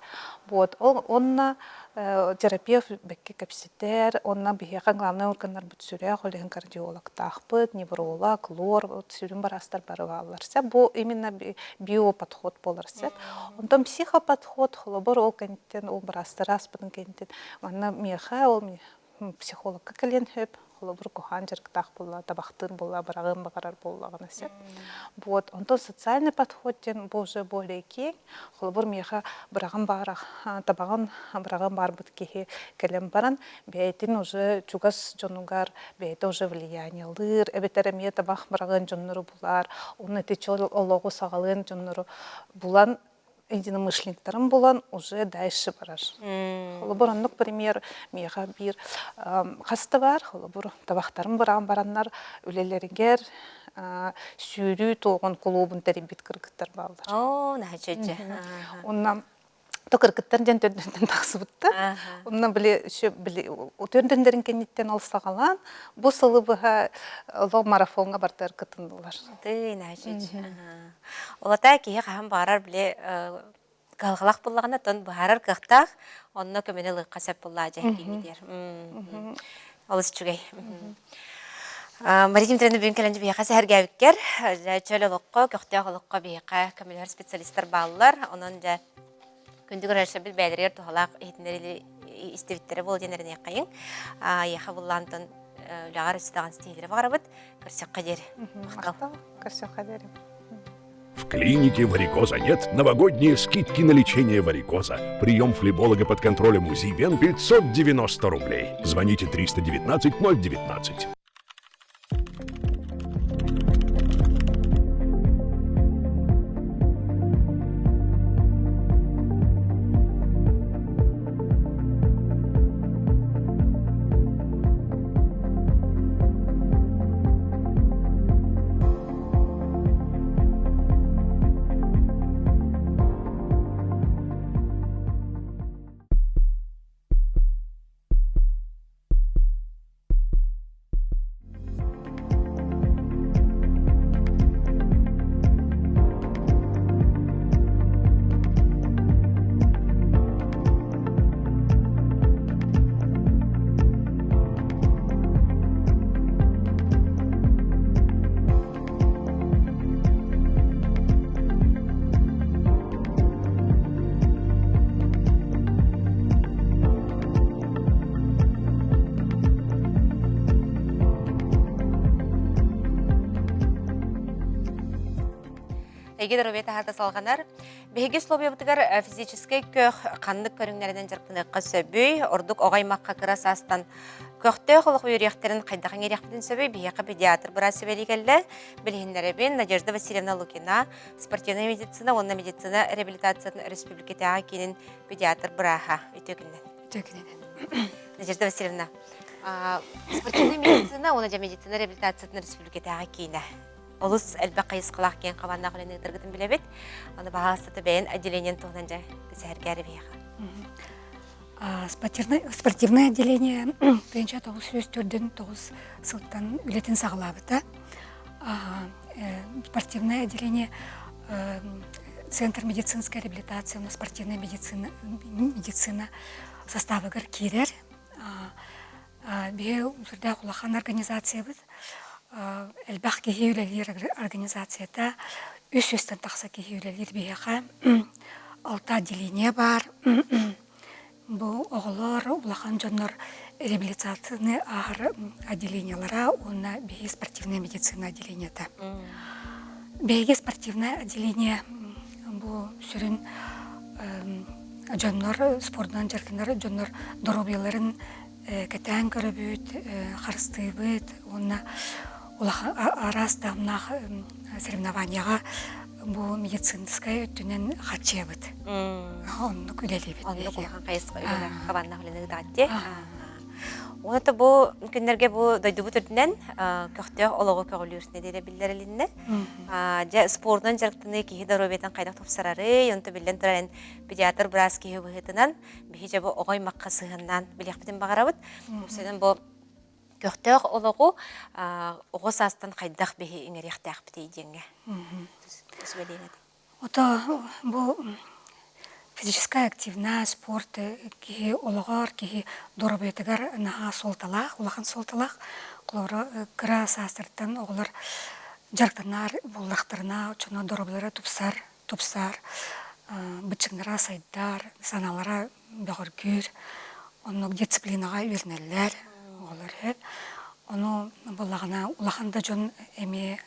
Вот, ол онно терапевт бэккэ кэпсэтэр, онно биһиэхэ главный органнарбыт сүрэх, ол иһин кардиологтаахпыт, невролог, лор, вот сүрүн быраастар бары бааллар. Сөп, бу именно биоподход буолар сөп. Онтон психоподход, холобур, ол кэнниттэн, ол быраастары ааспытын кэнниттэн, манна миэхэ ол психологка кэлиэн сөп, холобур, куһаан дьарыктаах буолла, табахтыыр буолла, быраҕыан баҕарар буоллаҕына сөп. Вот, онтон социальный подход диэн бу уже более киэҥ. Холобур, миэхэ быраҕан баарах, табаҕын быраҕан барбыт киһи кэлэн баран, бэйэтин уже чугас дьонугар бэйэтэ уже влияниелыыр, эбэтэр эмиэ табах быраҕыан дьоннору булар, уонна ити чөл олоҕу саҕалыан дьоннору булан единомышленниктарын булан уже дальше барар. Холобур, оннук пример миэхэ биир хаста бар, холобур, табахтарын быраан бараннар үлэлэригэр сүүрүү туоҕун кулуубун тэрийбит кыргыттар бааллар. Оо, наһаа Онно то кыргыттар диэн төрдүнтэн тахсыбыттар. Онно били били төрдүндэрин кэнниттэн ол саҕалаан бу сылы быһа олох марафоҥҥа бартар кытыннылар. Тыы, наһаа Олата киһи хаһан баҕарар били кыһалҕалаах буллаҕына тон быһаарар кыахтаах, онно көмөнү ылыахха сөп буллаа дьэһикиҥҥитигэр. Олус үчүгэй. Мария Дмитриевна бүгүн кэлэн биһиэхэ сэһэргээбиккэр, дьэ чөл олоххо, көхтөөх олоххо биһиэхэ көмөлөһөр специалистар бааллар. Онон дьэ күндү көрөөччүлэрбит бэйэлэригэр туһалаах иһитиннэриини истибиттэрэ буол диэн эрэниэххэйиҥ. Эйиэхэ буллаантан үлэҕэр өссө даҕаны ситиһиилэри баҕарабыт. Көрсөххө диэри. Махтал. Көрсөххө диэри. В клинике варикоза нет новогодние скидки на лечение варикоза. Прием флеболога под контролем УЗИ вен 590 рублей. Звоните 319 019. Эйгэ доруобуйа таһаарда салҕанар. Биһиги условиябытыгар физическэй көх ханнык көрүҥнэринэн дьарыктаныахха сөбүй? Ордук оҕо аймахха кыра саастан көхтөөх олох үөрүйэхтэрин хайдах иҥэриэхпитин сөбүй? Биһиэхэ педиатр быраас сүбэлии кэллэ. Билиһиннэрэбин Надежда Васильевна Лукина, спортивная медицина уонна медицина реабилитациятын республикатааҕы киинин педиатр бырааһа. Үтүө күнүнэн. Үтүө күнүнэн. Надежда Васильевна, спортивная медицина уонна медицина реабилитациятын республикатааҕы киинэ олус элбэх хайысхалаах киэҥ хабааннаах үлэни ыытаргытын билэбит. Аны баһаастата бэйэн отделениен туһунан дьэ сэһэргээри биһиэхэ. Спортивное, спортивное отделение 1949 сылтан үлэтин саҕалаабыта. Спортивное отделение Центр медицинской реабилитации уонна спортивная медицина, медицина составыгар киирэр. Биһи сүрдээх улахан организациябыт. Элбэх киһи үлэлиир организацията. Үс сүүстэн тахса киһи үлэлиир биһиэхэ. Алта отделение баар. Бу оҕолор, улахан дьоннор реабилитацияны ааһар отделениелара уонна биһиги спортивная медицина отделениета. Биһиги спортивное отделение бу сүрүн дьоннор спордунан дьарыктанар дьоннор доруобуйаларын кэтээн көрөбүт, харыстыыбыт уонна улахан араас таһымнаах соревнованияҕа бу медицинскай өттүнэн хаччыйабыт. Оннук үлэлиибит. Оннук улахан хайысха үлэлээх хабааннаах үлэни ыытаҕыт дии. Уонна бу күннэргэ бу дойдубут үрдүнэн көхтөөх олоҕу көҕүлүүр нэдиэлэ биллэрилиннэ. Дьэ, спордунан дьарыктаныы киһи доруобуйатын хайдах тупсарарый, онто биллэн турар педиатр быраас киһи быһыытынан биһи дьэ бу оҕо аймахха сыһыаннаан билиэхпитин баҕарабыт. Үксүнэн бу көхтөөх олоҕу оҕо саастан хайдах биһи иҥэриэхтээхпитий диэҥҥэ сүбэлиэҥ этэ. Ото бу физическая активность, спорт киһи олоҕор, киһи доруобуйатыгар наһаа суолталаах, улахан суолталаах. Холобура, кыра саастарыттан оҕолор дьарыктанар буоллахтарына, оччоно доруобуйалара тупсар, тупсар, быччыҥнара сайдар, санаалара бөҕөргүүр, оннук дисциплинаҕа үөрэнэллэр оҕолор үһү. Ону буоллаҕына улахан да дьон эмиэ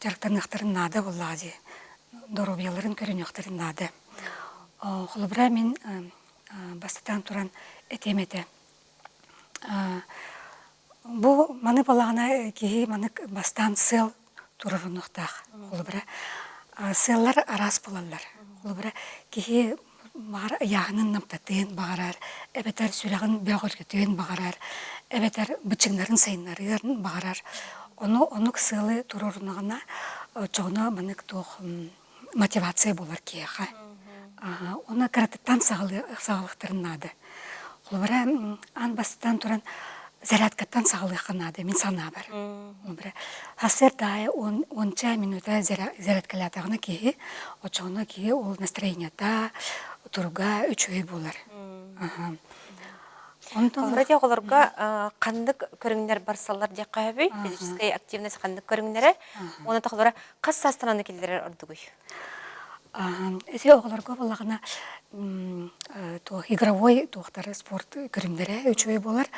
дьарыктаныахтарын наада буоллаҕа дии, доруобуйаларын көрүнүөхтэрин наада. Холобура, мин бастатан туран этиэм этэ, Бу маны буоллаҕына киһи маннык бастаан сыал туруорунуохтаах. Холобура, сыаллар араас буолаллар. Холобура, киһи баҕар ыйааһынын намтатыан баҕарар, эбэтэр сүрэҕин бөҕөргөтүөн баҕарар, эбэтэр быччыҥнарын сайыннарыан баҕарар. Ону оннук сыалы туруорунаҕына, оччоҕуна маннык туох мотивация буолар киһиэхэ. Уонна кыратыттан саҕалыахтарын наада. Холобура, аан бастаан туран зарядкаттан саҕалыахха наада мин санаабар. Холобура, сарсыарда аайы уонча минута зарядкалаатаҕына киһи, оччоҕуна киһи ол настроениета, туруга үчүгэй буолар. Онтон Холобура, оҕолорго ханнык көрүҥнэр барсаллар диэххэ сөбүй? Физическая активность ханнык көрүҥнэрэ? Уонна холобура, Хас саастан аны киллэрэр ордугуй? Ити оҕолорго буоллаҕына туох игровой туохтары спорт көрүҥнэрэ үчүгэй буолар.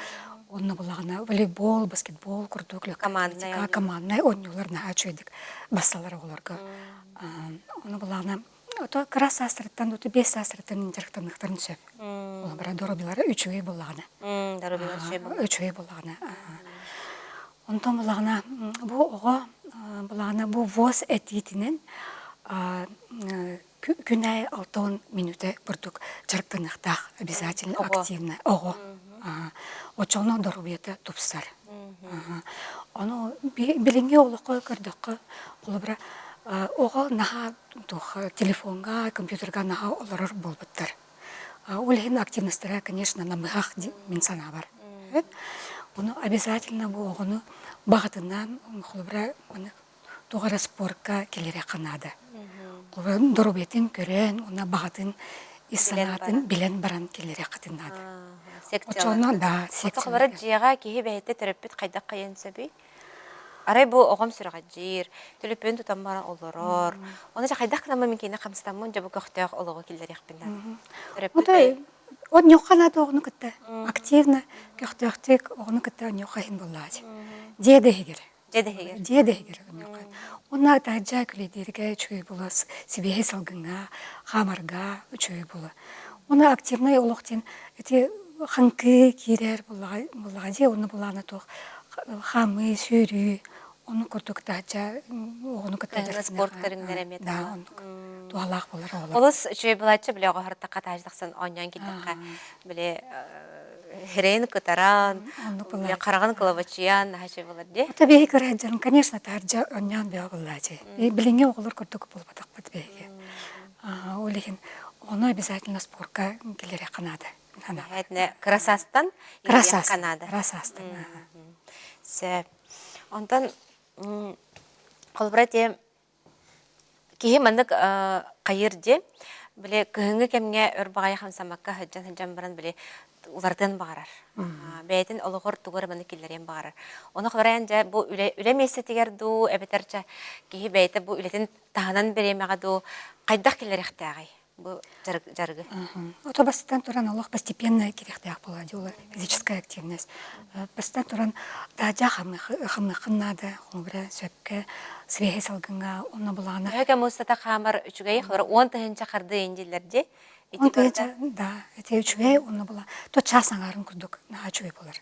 Онно буоллаҕына волейбол, баскетбол курдук команднай команднай оонньуулар наһаа үчүгэйдик бассалар оҕолорго. Ону буоллаҕына ото кыра саастарыттан ото 5 саастарыттан дьарыктаныахтарын сөп. Олобура доруобуйалара үчүгэй буоллаҕына. Үчүгэй буоллаҕына. Онтон булаҕына бу оҕо булаҕына бу ВОЗ этиитинэн күн аайы 60 мүнүүтэ курдук дьарыктаныахтаах обязательно активно оҕо оччоҕуна доруобуйата тупсар. Ону билиҥҥи олоххо көрдөххө холобура оҕо наһаа туох телефоҥҥа, компьютерга наһаа олорор буолбуттар. Ол иһин активностара, конечно, намыһах мин санаабар. Ону обязательно бу оҕону баҕатынан, холобура, туох эрэ спорка кэлиэххэ наада. Холобура, доруобуйатын көрөн, уонна баҕатын ис санаатын билэн баран кэлиэххитин наада. Оччоҕуна, да, секциялар. Дьиэҕэ киһи бэйэтэ төрөппүт хайдах хайыан сөбүй? Арай бу оҕом сүрэҕэлдьиир, төлөпүөн тутан баран олорор. Ону дьэ хайдах гынаммын мин кинини хамсатаммын дьэ бу көхтөөх олоҕу киллэриэхпин наада. Төрөппүт Онньуохха наада оҕону кытта активно, көхтөөхтүк оҕону кытта онньуохха иһин буоллаҕа Дьиэ да иһигэр. Дьиэ да иһигэр. Дьиэ да иһигэр онньуохха. Уонна таһырдьа күлэйдииргэ үчүгэй буолуо, сибиэһэй салгыҥҥа, хаамарга үчүгэй буолуо. Уонна активнай олох диэн ити хаҥкыы киирэр буоллаҕа буоллаҕа дии онно буоллаҕына туох хаамыы, сүүрүү ону курдук таһырдьа оҕону кытта спорт көрүҥнэрэ эмиэ да оннук туһалаах буолар оҕолор. Олус үчүгэй буолааччы били оҕо хартахха таһырдьа тахсан оонньоон киирдэххэ били хирэйин кытаран хараҕын кылабачыйан наһаа үчүгэй буолар дии. Ата биһи кыраһыдьан конечно таһырдьа оонньоон бөҕө буоллаачы. Билиҥҥи оҕолор курдук буолбатахпыт биһиги. Ол иһин ону обязательно спорка киллэриэххэ наада. Этне кыра саастан кыра саастан кыра саастан. Сөп. Онтон холобура те киһи маннык хайыр дии били кыһыҥҥы кэмҥэ өр баҕайы хамсаммакка сылдьан сылдьан баран били уларытыан баҕарар. Бэйэтин олоҕор тугу эрэ маннык киллэриэн баҕарар. Ону холобура дьэ бу үлэ үлэ миэстэтигэр дуу эбэтэр чэ киһи бэйэтэ бу үлэтин таһынан бириэмэҕэ дуу хайдах киллэриэхтээҕий бу дьарыгы? Ото бастатан туран олох постепенно кириэхтээх буолаа дьула физическая активность. Бастатан туран таһдьа хамныаххын наада, холобура сөпкө свеһи салгыҥҥа онно булаҕына. Төһө кэм устата хаамар үчүгэй, холобура 10 тыһыынча хардыы индиллэр дии. Он тыһыынча, да, ити үчүгэй, онно була то час аҥаарын курдук наһаа үчүгэй буолар.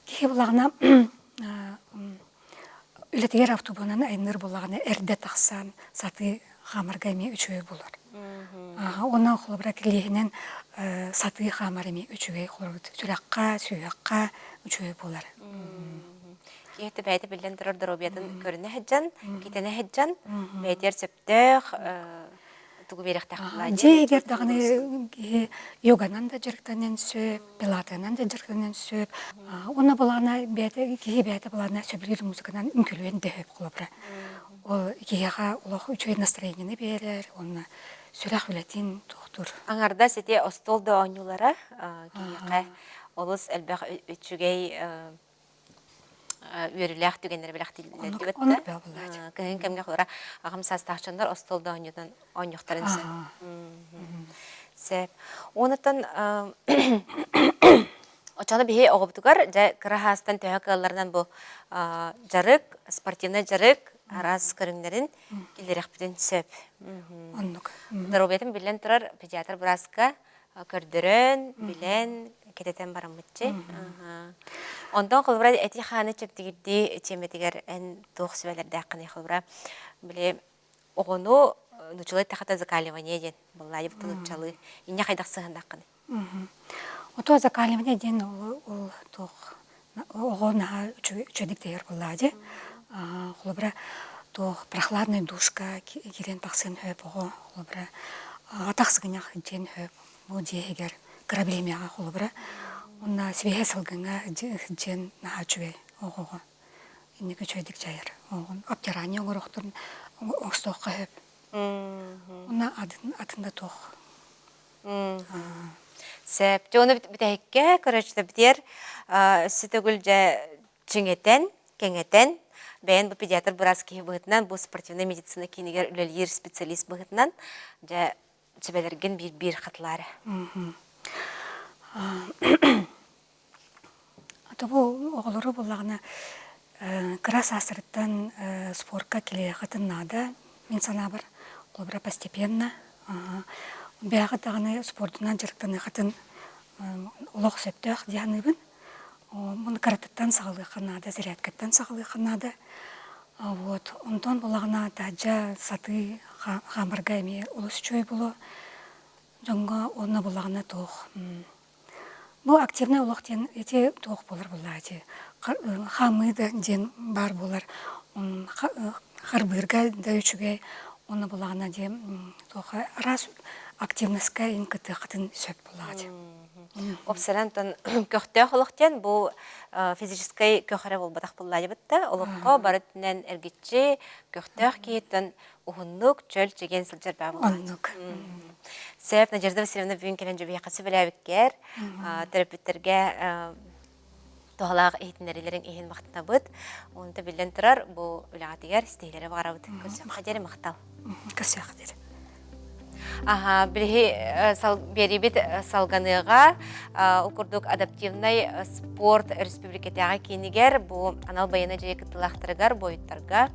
Киһи булаҕына Үлэтигэр автобуһунан айанныыр буоллаҕына эрдэ тахсан сатыы хаамарга эмиэ үчүгэй буолар. Уонна холобура килиэһинэн сатыы хаамар эмиэ үчүгэй холобура сүрэххэ, сүһүөххэ үчүгэй буолар. Киһи бэйэтэ биллэн турар доруобуйатын көрүнэ сылдьан, китэнэ сылдьан, бэйэтигэр сөптөөх тугу биэриэхтээх Дьиэ иһигэр даҕаны киһи йоганан да дьарыктаныан сөп, пилатенан да дьарыктаныан сөп. Уонна былаана бэйэтэ киһи бэйэтэ былаана сөбүлүүр музыканан үҥкүлүөн да сөп холобура. Ол киһиэхэ олох үчүгэй настроениены биэрэр уонна сүрэх үлэтин туохтуур. Аҥардас ити остуол да оонньуулара киһиэхэ олус элбэх үчүгэй үөрүүлээх түгэннэри бэлэхтииллэр Оннук бөҕө Кыһын кэмҥэ холобура аҕам саастаах дьоннор остуол да оонньуутун оонньуохтарын сөп. Сөп. Уонуттан очону биһи оҕобутугар дьэ кыра хаастан төһө кыалларынан бу дьарык, спортивнай дьарык араас көрүҥнэрин киллэриэхпитин сөп. Оннук. Доруобуйатын биллэн турар педиатр бырааска көрдөрөн, билэн, кэтэтэн бараммытчы. Онтон холобура эти-хааны чэбдигирдии тиэмэтигэр эн туох сүбэлэрдээххиний холобура били оҕону нучулай тахата закаливание диэн быллаайыбыт нуччалыы инньэ хайдах сыһыннаххыный? Ото закаливание диэн ол туох оҕо наһаа үчүгэйдик тэйэр буоллаа дии. Холобура туох прохладный душка киирэн тахсыан сөп оҕо холобура атах сыгынньах диэн сөп бу дьиэ иһигэр кыра бириэмэҕэ холобура уонна сибиэһэй салгыҥҥа дьиэн наһаа үчүгэй оҕоҕо инники үчүгэйдик дьайар оҕон обтирание оҥоруохтарын оҥостуохха сөп уонна атын атын да туох Сөп. Дьэ, ону бүтэһиккэ, короче, битиэр өссө төгүл дьэ чиҥэтэн, кэҥэтэн, бэйэн бу педиатр быраас киһи быһыытынан, бу спортивнай медицина киинигэр үлэлиир специалист быһыытынан, дьэ, сүбэлэргин биир-биир хатылаа эрэ. Тобу оҕолору буллаҕына кыра саастарыттан спорка килиэхэтин наада мин санаабар холобура постепенно бэйэҕит даҕаны спордунан дьарыктаныаххытын олох сөптөөх дии саныыбын. Муну кыратыттан саҕалыахха наада, зарядкаттан саҕалыахха наада. Вот онтон буллаҕына таһырдьа сатыы хаамарга эмиэ олус үчүгэй буолуо. Дьоҥҥо уонна буллаҕына туох Бу активнай олох диэн ити туох буолар буоллаа ити хаамыы да диэн баар буолар харбыырга да үчүгэй уонна булаҕына диэн туоха араас активностька ин кытыаххытын сөп буоллаҕа дии. Опсаран көхтөөх олох диэн бу физическэй көх эрэ буолбатах буоллаайбыт да олоххо бары өттүнэн эргиччи көхтөөх киһиттэн уһуннук чөл чэгиэн сылдьар баа Оннук. Сөп, Надежда Васильевна бүгүн кэлэн дьүбүйэхэ сүбэлээбиккэр, төрөппүттэргэ туһалаах иһитиннэриилэриҥ иһин махтанабыт. Онто биллэн турар, бу үлэҕитигэр ситиһиилэри баҕарабыт. Көрсүөххэ диэри махтал. Көрсүөххэ диэри. Аха, билиһи биэрибит салганыаҕа ол курдук адаптивнай спорт республикатааҕы киинигэр бу анал байыаннай дьайыы кыттыылаахтарыгар буойуттарга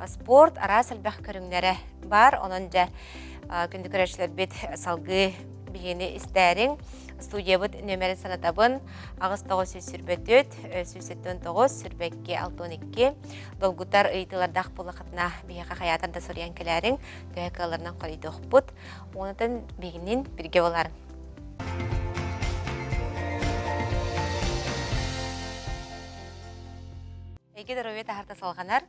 спорт араас элбэх көрүҥнэрэ баар. Онон дьэ күндү көрөөччүлэрбит салгыы биһигини истээриҥ. Студиябыт нүөмэрин санатабын 8924 179 22 62 долгутар ыйытыылардаах буоллаххытына биһиэхэ хайаатар да суруйан кэлээриҥ төһө кыалларынан хоруйдуохпут. Уонутан биһигинин биргэ боларыҥ. Эйгэ доруобуйа таһарта салҕанар.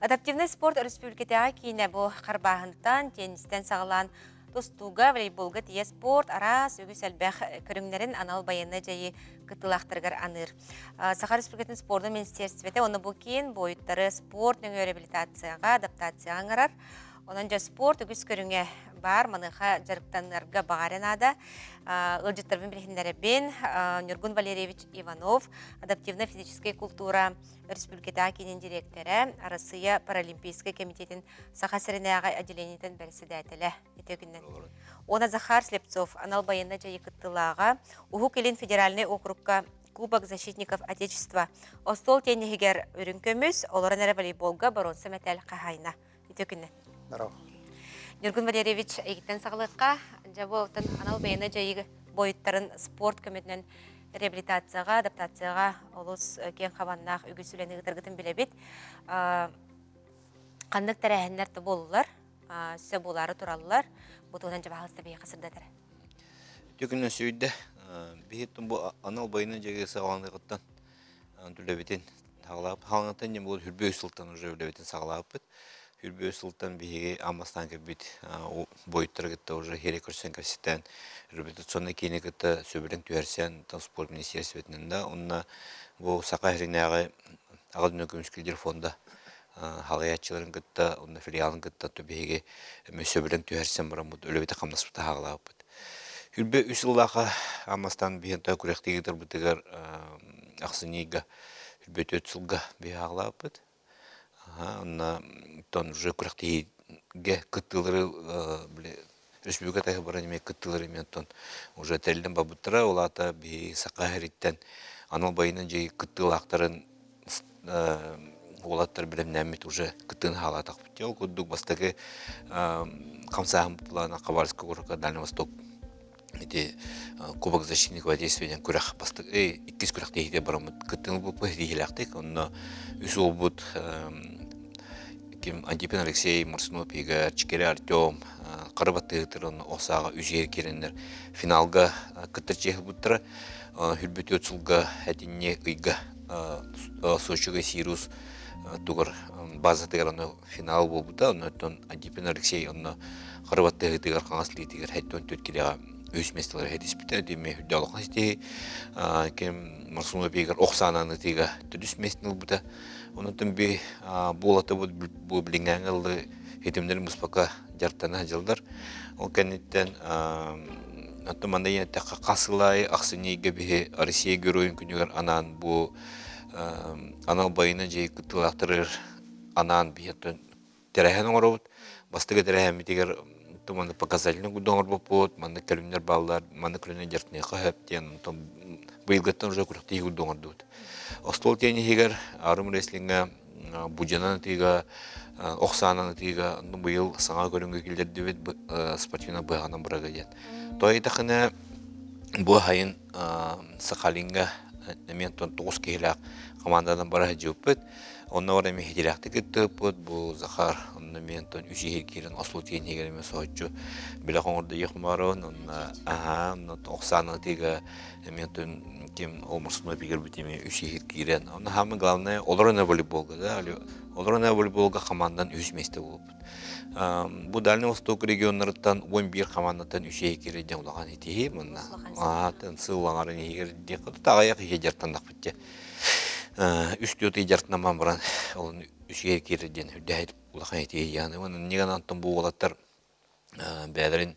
Адаптивнай спорт өрөспүүбүлүкэтээҕи киинэ бу харбааһынтан, теннистэн саҕалаан тустууга, волейболга тиийэ спорт араас үгүс элбэх көрүҥнэрин анал байыаннай дьайыы кыттыылаахтарыгар аныыр. Саха Республикатын спордун министиэристибэтэ уонна бу киин буойуттары спорт нөҥүө реабилитацияҕа, адаптацияҕа ыҥырар. Онон дьэ спорт үгүс көрүҥэ баар, маныаха дьарыктанарга баҕа эрэ наада. Ыалдьыттарбын билиһиннэрэбин. Ньургун Валерьевич Иванов, адаптивнай физическэй култуура Өрөспүүбүлүкэтээҕи киинин дириэктэрэ, Арассыыйа Паралимпийскай кэмитиэтин Саха сиринээҕи отделениетын бэрэссэдээтэлэ ити күннэн. Уонна Захар Слепцов анал байыаннай дьайыы кыттыылааҕа Уһук Илин федеральнай округка Кубок защитников Отечества остуол тенниһигэр үрүҥ көмүс, олорон эрэ волейболга боруонса мэтээл хаһаайына. Ити күннэн. Здорово. Ньургун Валерьевич, эйигиттэн саҕалыахха. Дьэ, бу анал байыаннай дьайыы буойуттарын спорт көмөтүнэн реабилитацияҕа, адаптацияҕа олус киэҥ хабаннаах үгүс үлэни ыытаргытын билэбит. Ханнык тэрээһиннэр да буоллулар. Сөп буолаары тураллар. Бу туһунан дьабаһалыста биһиэхэ сырдатар. Үтүө сүүйдэ. Биһиттэн бу анал байына дьиэгэ саҕаланыгыттан үлэбитин саҕалаап хаалыҥаттан дьэ бу хүрбүө сылтан уже үлэбитин саҕалааппыт. Хүрбүө сылтан биһиги аан бастаан кэлбит буойуттары кытта уже хире көрсөн кэпсэтэн реабилитационнай киини кытта сөбүлэҥ түһэрсэн спорт министиэристибэтинэн да уонна бу Саха сиринээҕи Аҕа дойдуну көмүскүүлдэр фонда халайааччыларын кытта уонна филиалын кытта биһиги эмиэ сөбүлэҥ түһэрсэн бараммыт үлэбитэ хамнаспыта хаалаабыппыт. Хүрбэ үс сыллаахха аан бастаан биһиэн күрэхтиги ыытарбытыгар ахсынньыга хүрбэ түөрт сылга биһи хаалаабыппыт. Онно тон уже күрэхтэһиигэ кыттыылары били республика таһы баран эмиэ кыттыылар эмиэ оттон уже тэриллэн барбыттара. Ол аата биһи Саха сириттэн анал байынан дьиэ кыттыылаахтарын уолаттар бэлэмнээммит уже кыттыыны хаалаатахпыт. Ол курдук бастакы хамсааһын плана Хабаровскай куоракка Дальний Восток ити Кубок защитников действия диэн күрэх бастакы иккис күрэхтэһиигэ бараммыт кыттыыны ылбыппыт ситиһиилээхтик. Онно үс уолбут ким Антипин Алексей, Марсунов Игорь, Чикеря Артем, Хара баттыһыттар осааҕа үс иһэр киирэннэр финалга кыттар чиэһи ылбыттара. Хүрбүт сылга этинньи ыйга Сочига Сириус тугар базатыгар ону финал буолбута. Оннуттан Антипин Алексей онно хары баттыһыытыгар хаҥас илиитигэр 74 килэҕэ үс миэстэлэри хэтиспитэ. Дими үрдэ улахан ситиһи ким Марсунов Игорь ох саанан ытыыга төрдүс миэстэни ылбыта. Онуттан би буолатыбыт бу билиҥҥээҥи ыллы хитимнэрин быспакка дьарыктана сылдьаллар. Ол кэнниттэн оттон манна диэн эттэххэ хас сыл аайы ахсынньы ыйга биһи Россия Геройун күнүгэр анаан бу анал байыаннай дьайыы кыттыылаахтарыгар анаан биһи оттон тэрээһин оҥоробут. Бастакы тэрээһиммитигэр маннык показательный курдук оҥорбуппут, маннык көрүҥнэр бааллар, маннык көрүҥнэр дьарыктаныахха сөп диэн онтон быйылгыттан уже күрэхтэһии курдук оҥордубут. Остуол тенниһигэр, арм рестлиҥҥэ Будьанан ытыыга, ох саанан ытыыга быйыл саҥа көрүҥү киллэрдибит спортивнай быһаҕынан бырага диэн. То ыйдахына бу сайын Сахалиҥҥа эмиэ тоҕус киһилээх команданан бара сылдьыбыппыт. Онно бар эмиэ хитилээхтик кыттыппыт. Бу Захар онно эмиэ онтон үс иһир киирэн Осло тиэнигэр эмиэ соһуччу бэлэх оҥордо Ехмарон. Онно аһаа онно ох саанан ытыыга Эмиэ ким омурсуна бигэрбит эмиэ үс иһит киирэн. Онно самое главное олорон волейболга да, олорон волейболга командан үс миэстэ буолбут. Бу Дальний Восток регионнарыттан 11 командаттан үс иһи киирэр диэн улахан итиһи манна. Аатын сыл аҥарын иһигэр диэххэ таҕайах иһи дьартаннахпыт дьэ. Үс түөрт ый дьартанаман баран ол үс иһи киирэр диэн үрдэһит улахан итиһи яны. Онон ниган антон бу уолаттар бэйэлэрин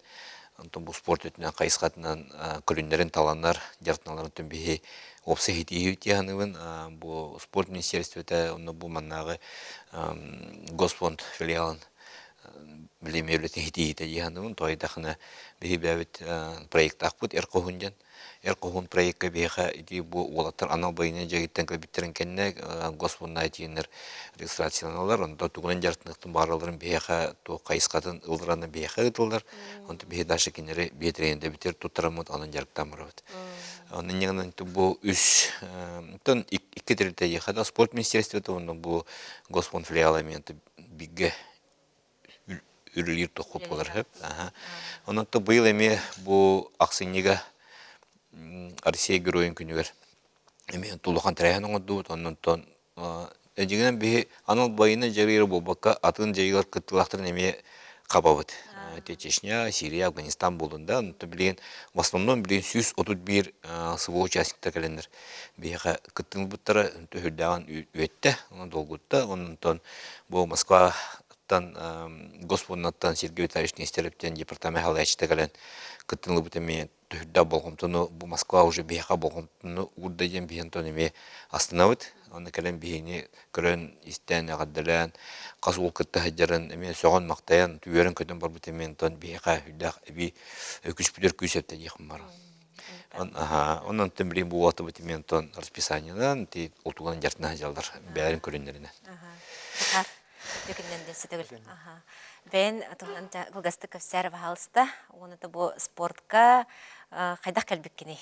онтон бу спорт өттүнэн хайысхатынан көрүннэрин таланнар дьарыктаналларын оттон биһи уопсай иһитииһи тиһаныбын бу спорт министерствота онно бу маннааҕы Госпонд филиалын билими үлэтин иһитииһитэ дии тоойдахына биһи бэйэбит проектаахпыт Эр хоһун диэн Эр хоһуун проекка биһиэхэ ити бу уолаттар анал байыаннай дьайыыттан кэлбиттэрин кэннэ Госпоннай тиийэннэр регистрацияланаллар. Онто тугунан дьарыктаныахтын баҕаралларын биһиэхэ туох хайысхатын ылларан биһиэхэ ыытыллар. Онто биһи дальше кинилэри биэтирэйэндэбитигэр туттараммыт, онон дьарыктаан барабыт. Онон инньэ бу үс тон икки тэрилтэ да спорт министерствота уонна бу Госпон филиала эмиэ бигэ үлэлиир тоххут буолар сөп. Онон то быйыл эмиэ бу ахсынньыга Россия Геройун күнүгэр эмиэ улахан тэрээһин оҥордубут. Оннонтон дьиҥинэн биһи анал байыаннай дьайыылар буолбакка атын дьайыылар кыттыылаахтарын эмиэ хабабыт. Ити Чечня, Сирия, Афганистан буоллун да, онтон билигин в основном билигин 131 СВО участниктар кэлэннэр биһиэхэ кыттыыны ылбыттара төһүрдээҕин үөттэ, онон долгутта. Онтон бу Москваттан Госпоннаттан Сергей Витальевич Нестеров диэн департамент салайааччыта кэлэн кыттыыны ылбыт эмиэ төһүрдээх болҕомтону бу Москва уже биһиэхэ болҕомтону уурда диэн биһи онтон эмиэ астынабыт. Онно кэлэн биһини көрөн, истэн, эҕэрдэлээн, хас уол кытта сылдьарын эмиэ сөҕөн-махтайан, үөрэн-көтөн барбыт эмиэ онтон биһиэхэ үрдээх эбии күүспүтүгэр күүс эптэ диэхпин баар. Онон билигин бу уолаттабыт эмиэ онтон расписаниенан ити утуган дьартына сылдьаллар бэйэлэрин көрүннэринэн. Захар, үтүөкүннэн диэн сытыгыл. Бэйэн туһунан кылгастык кэпсээр баһаалыста. Уонна бу спортка хайдах кэлбиккиний?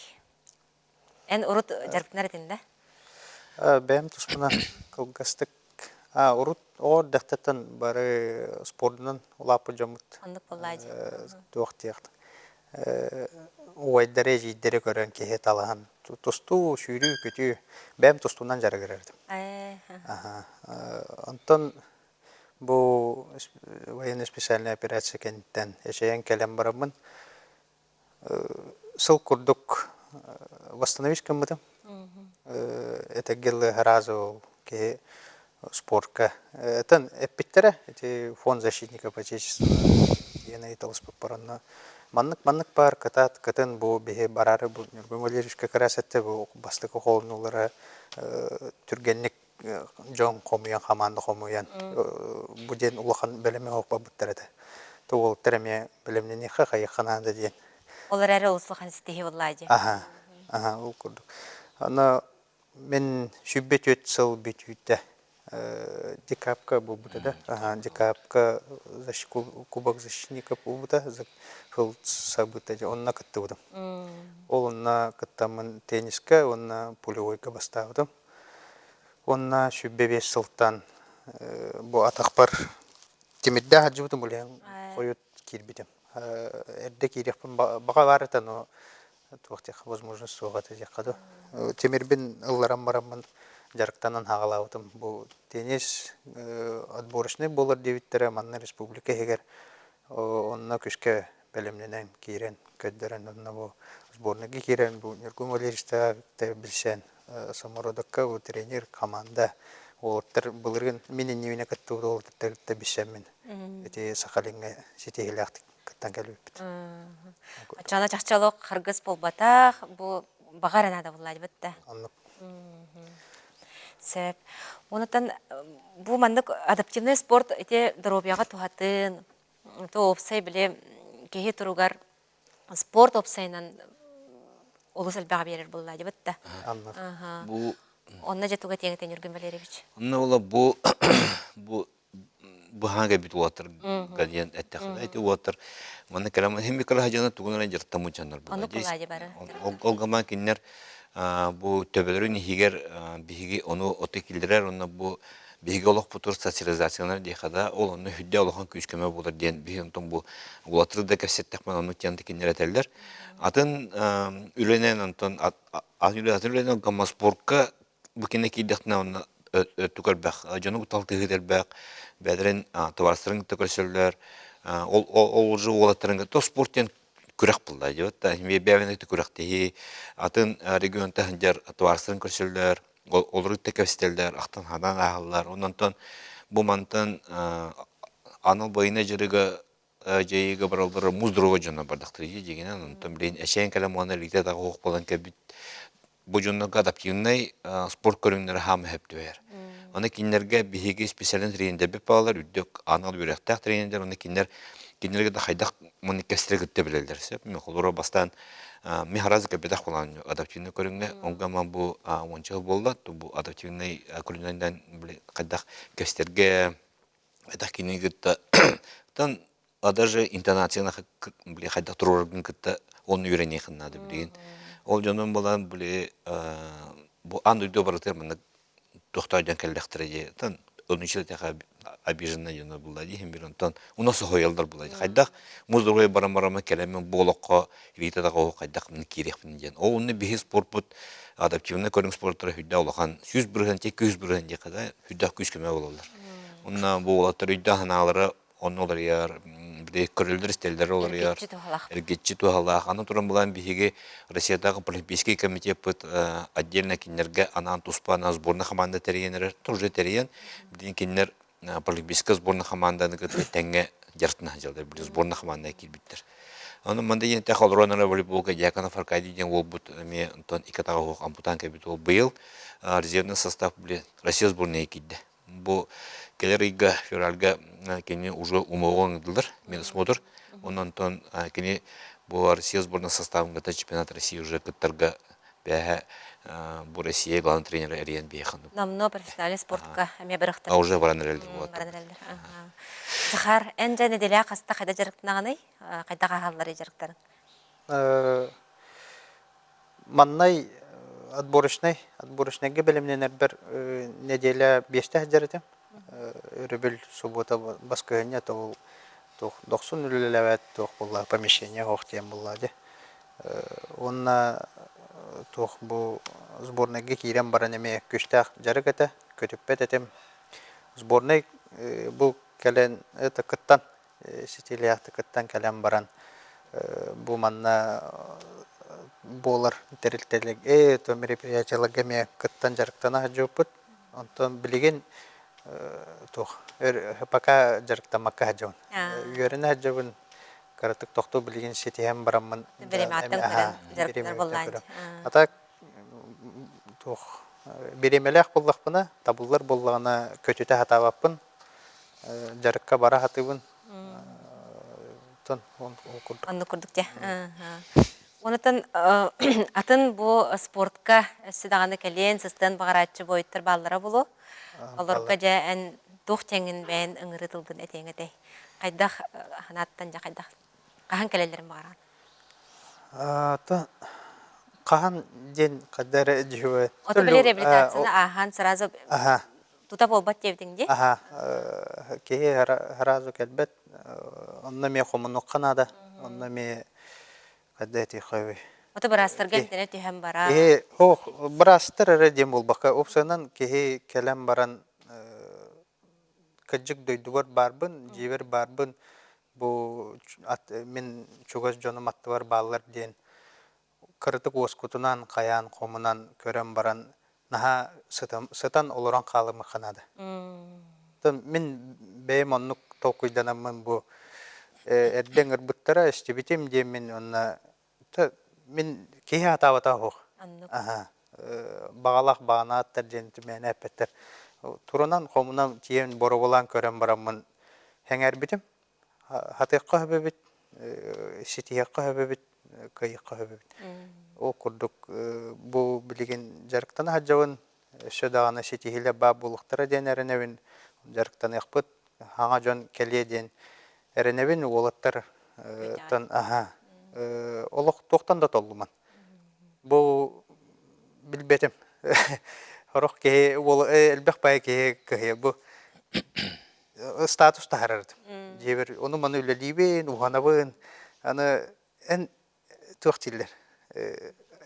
Эн урут дьарыктанар этин да? Бэйэм туспунан кылгастык. А урут оҕо эрдэхтэттэн бары спордунан улааппыт дьоммут. Оннук буоллаа дии. Туох диэх убайдары, эдьиийдэри көрөн киһи талаһан тустуу, сүүрүү-көтүү бэйэм тустуунан дьарыгырар этим. Онтон бу военный специальная операция кэнниттэн эчэйэн кэлэн бараммын сыл курдук восстановить гыммытым. Этэргэ дылы сразу киһи спортка этэн эппиттэрэ ити фонд защитников отечества диэн ыйыталаспыппар онно маннык маннык баар кытаат кытын бу биһи бараары бу Ньургун Валерьевичка кыраас этте бу бастакы холонуулара түргэнник дьон хомуйан хамаанда хомуйан бу диэн улахан бэлэми оҥорбуттар этэ то уолаттар эмиэ бэлэмнэниэххэ хайыахха наада диэн Ол эрээри олус улахан ситиһии буоллаа дии. Аха, аха, ол курдук. Аны мин 104 сыл бүтүүтэ декабка буолбута да. Аха, декабка кубок защитников буолбута, сыл сабыта онно кыттыбытым. Ол онно кыттаммын теннискэ уонна пулевойга бастаабытым. Уонна 105 сылтан бу атахпар тимирдээх сылдьыбытым улиһин хойут киирбитим. Эрдэ киириэхпин баҕа баар этэ, но туох диэххэ возможность суох этэ диэххэ дуу. Тимирбин ылларан бараммын дьарыктанан хаҕалаабытым. Бу теннис отборочный буолар диэбиттэрэ манна республика иһигэр онно күскэ бэлэмнэнэн киирэн көрдөрөн онно бу сборныйга киирэн бу Ньургун Валерьевичтаах билсэн Самородокка бу тренер команда уолаттар былырыын мин иннибинэ кыттыбыт уолаттар кытта билсэммин ити Сахалиҥҥа ситиһиилээхтик кыттан кэлбиппит. Оччоҕуна чахчы олох харгыс буолбатах, бу баҕа эрэ наада буоллаабыт да. Оннук. Сөп. Онутан бу маннык адаптивный спорт ити доруобуйаҕа туһатын, то уопсай били киһи туругар спорт уопсайынан олус элбэҕи биэрэр буолла дибит да. Бу Онно дьэ туга тиэҥ Ньургун Валерьевич? Онно була бу бу быһаан кэлбит уолаттарга диэн эттэххинэ ити уолаттар манна кэлэн хим кыраһа дьоно тугунан дьарыктаммыт дьоннор буолар. Ону кулаадьы бары. Ол гаман кинилэр бу төбөлөрүн иһигэр биһиги ону оту киллэрэр онно бу биһиги олохпутугар социализацияланар диэхэ да ол онно үрдэ улахан күүс-көмө буолар диэн биһи онтон бу уолаттары да кэпсэттэхпинэ оннук диэн кинилэр этэллэр. Атын үлэнэн онтон атын үлэнэн гамма-спортка бу кинэ киирдэхтинэ онно өттүк элбэх дьону талтыһыыт элбэх бэйэлэрин табаарыстарын кытта көрсөллөр ол ол уже уолаттарын кытта спорт диэн күрэх булла диэбит да бэйэбин күрэхтэһии атын регионта сылдьар табаарыстарын көрсөллөр олору кытта кэпсэтэллэр ахтан ханаан ааһаллар онтон бу мантан анал байына дьарыга дьайыыга бараллара муус дорога дьоно бардахтара дии дьиҥинэн онтон билигин эчээн кэлэн уонна илиитэ атаҕа суох буолан кэлбит бу дьоннорго адаптивнай спорт көрүҥнэрэ хаама сөп түбэһэр. Аны кинилэргэ биһиги специальный тренердэрбит бааллар, үрдүк анал үөрэхтээх тренердэр, уонна кинилэр кинилэргэ да хайдах маннык кэстэри кытта билэллэр сөп. Мен холобура бастаан мен харазы кэлбэтэх буолан адаптивнай көрүҥҥэ, онго ман бу уонча сыл буолла, бу адаптивнай көрүҥнэринэн хайдах кэстэргэ хайдах кинини кытта тан а даже интонацияны били хайдах туруораргын кытта оны үөрэниэхин наада билигин ол дьонум буолан били бу аан дойду барытыгар маннык тохтоо дьон кэллэхтэрэ дии тан онучилэтиэхэ обиженная дьоно булла дии бир онтон уна соһуйаллар була хайдах муздуруй баран барама кэлэммин бу олоххо илиитэ даҕа хайдах киириэхпин диэн ол онно биһи спорпут адаптивнай көрүҥ спорттара хүддэ улахан 100% тиэ 100% диэххэ да хүддээх күүс көмө буолаллар онно бу уолаттар өйдөөх санаалара онно уларыйар били көрөллөр истэллэр уларыйар эргиччи туһалаах аны туран булан биһиги Россиятааҕы Паралимпийский комитеппыт отдельно кинилэргэ анаан туспа анаан сборная команда тэрийэн эрэр тоже тэрийэн билигин кинилэр Паралимпийская сборная хамаанданы кытта тэҥҥэ дьарыктана сылдьаллар били сборная хамаандаҕа киирбиттэр Ону манна диэн этэх олорон эрэ волейболга Дьяконов Аркадий диэн уолбут эмиэ онтон икки атаҕа суох ампутаан кэлбит уол быйыл резервный состав били Россия сборная киирдэ. Бу кэлэр ыйга февральга кини уже умуоҕу ыҥырдылар медосмотр. Онон онтон кини бу Россия сборная составын кытта чемпионат России уже кыттарга бэһэ бу Россия главный тренера эрийэн биэхэн. Намно профессиональный спортка эмиэ барахтар. А уже баран эрэллэр Баран эрэллэр. Захар, эн дьэ нэдиэлэ хаста хайда дьарыктанаҕыный? Хайдах аһалларый дьарыктарыҥ? Маннай отборочнай, отборочнайга бэлэмнэнэрбэр нэдиэлэ биэстэ сылдьар этим. Өрөбүл субуота баскыһыанньа то ол туох дохсун үлэлээбэт туох буолла помещение оһох диэн буолла дии. Уонна туох бу сборнайга киирэн баран эмиэ күстээх дьарык этэ, көтүппэт этим. Сборнай бу кэлэн это кыттан ситиилээхтик кыттан кэлэн баран бу манна буолар тэрилтэлэргэ то мероприятиеларга эмиэ кыттан дьарыктана сылдьыбыппыт. Онтон билигин туох пока дьарыктаммакка сылдьабын. Үөрэнэ сылдьабын, кыратык тохтуу билигин ситиһэн бараммын Бириэмэҕиттэн көрөн дьарыктанар буоллаан. А так туох бириэмэлээх буоллахпына, табыллар буоллаҕына көтүтэ сатаабаппын. Дьарыкка бара сатыыбын. Оттон ол курдук. Оннук курдук дьэ. Онутан атын бу спортка өссө даҕаны кэлиэн, сыстыан баҕарааччы буойуттар бааллара буолуо. Олорго дьэ эн туох тэҥин бэйэн ыҥырыы тылгын этиэҥ этэй? Хайдах санааттан дьэ хайдах хаһан кэлэллэрин баҕараҕын? Хаһан диэн хайда эрэ дьүһүө. Ото били реабилитацияны ааһан сразу тута буолбат диэбитиҥ дии? Аха, киһи сразу кэлбэт. Онно эмиэ хомунуохха наада. Онно эмиэ хайда этиэххэ Ото быраастарга эмтэнэ түһэн баран. Киһи ох быраастар эрэ диэн буолбакка, уопсайынан киһи кэлэн баран кырдьык дойдубар баарбын, дьиэбэр баарбын, бу мин чугас дьонум аттыбар бааллар диэн кыратык уоскутунан, хайаан хомунан көрөн баран наһаа сытан олорон хаалымыхха наада. Мин бэйэм оннук толкуйданаммын бу эрдэ ыҥырбыттара истибитим диэммин уонна мин киһи атаабата суох. Баҕалаах баҕанааттар диэн мээнэ эппэттэр. Турунан хомунан тиийэн боруобалаан көрөн бараммын сэҥээрбитим. Хатыахха сөп эбит, ситиһиэххэ сөп эбит, кыайыахха сөп эбит. Ол курдук бу билигин дьарыктана сылдьабын, өссө даҕаны ситиһиилэр баар буолуохтара диэн эрэнэбин. Дьарыктаныахпыт, саҥа дьон кэлиэ диэн эрэнэбин. Уолаттар аһа олох туохтан да толлуман. Бу билбэтим. Сорох киһи элбэх баайы киһи кыһыйа бу статус таһаарарым. Дьиэбэр ону-маны үлэлиибин, уһанабын. Аны эн туох дииллэр?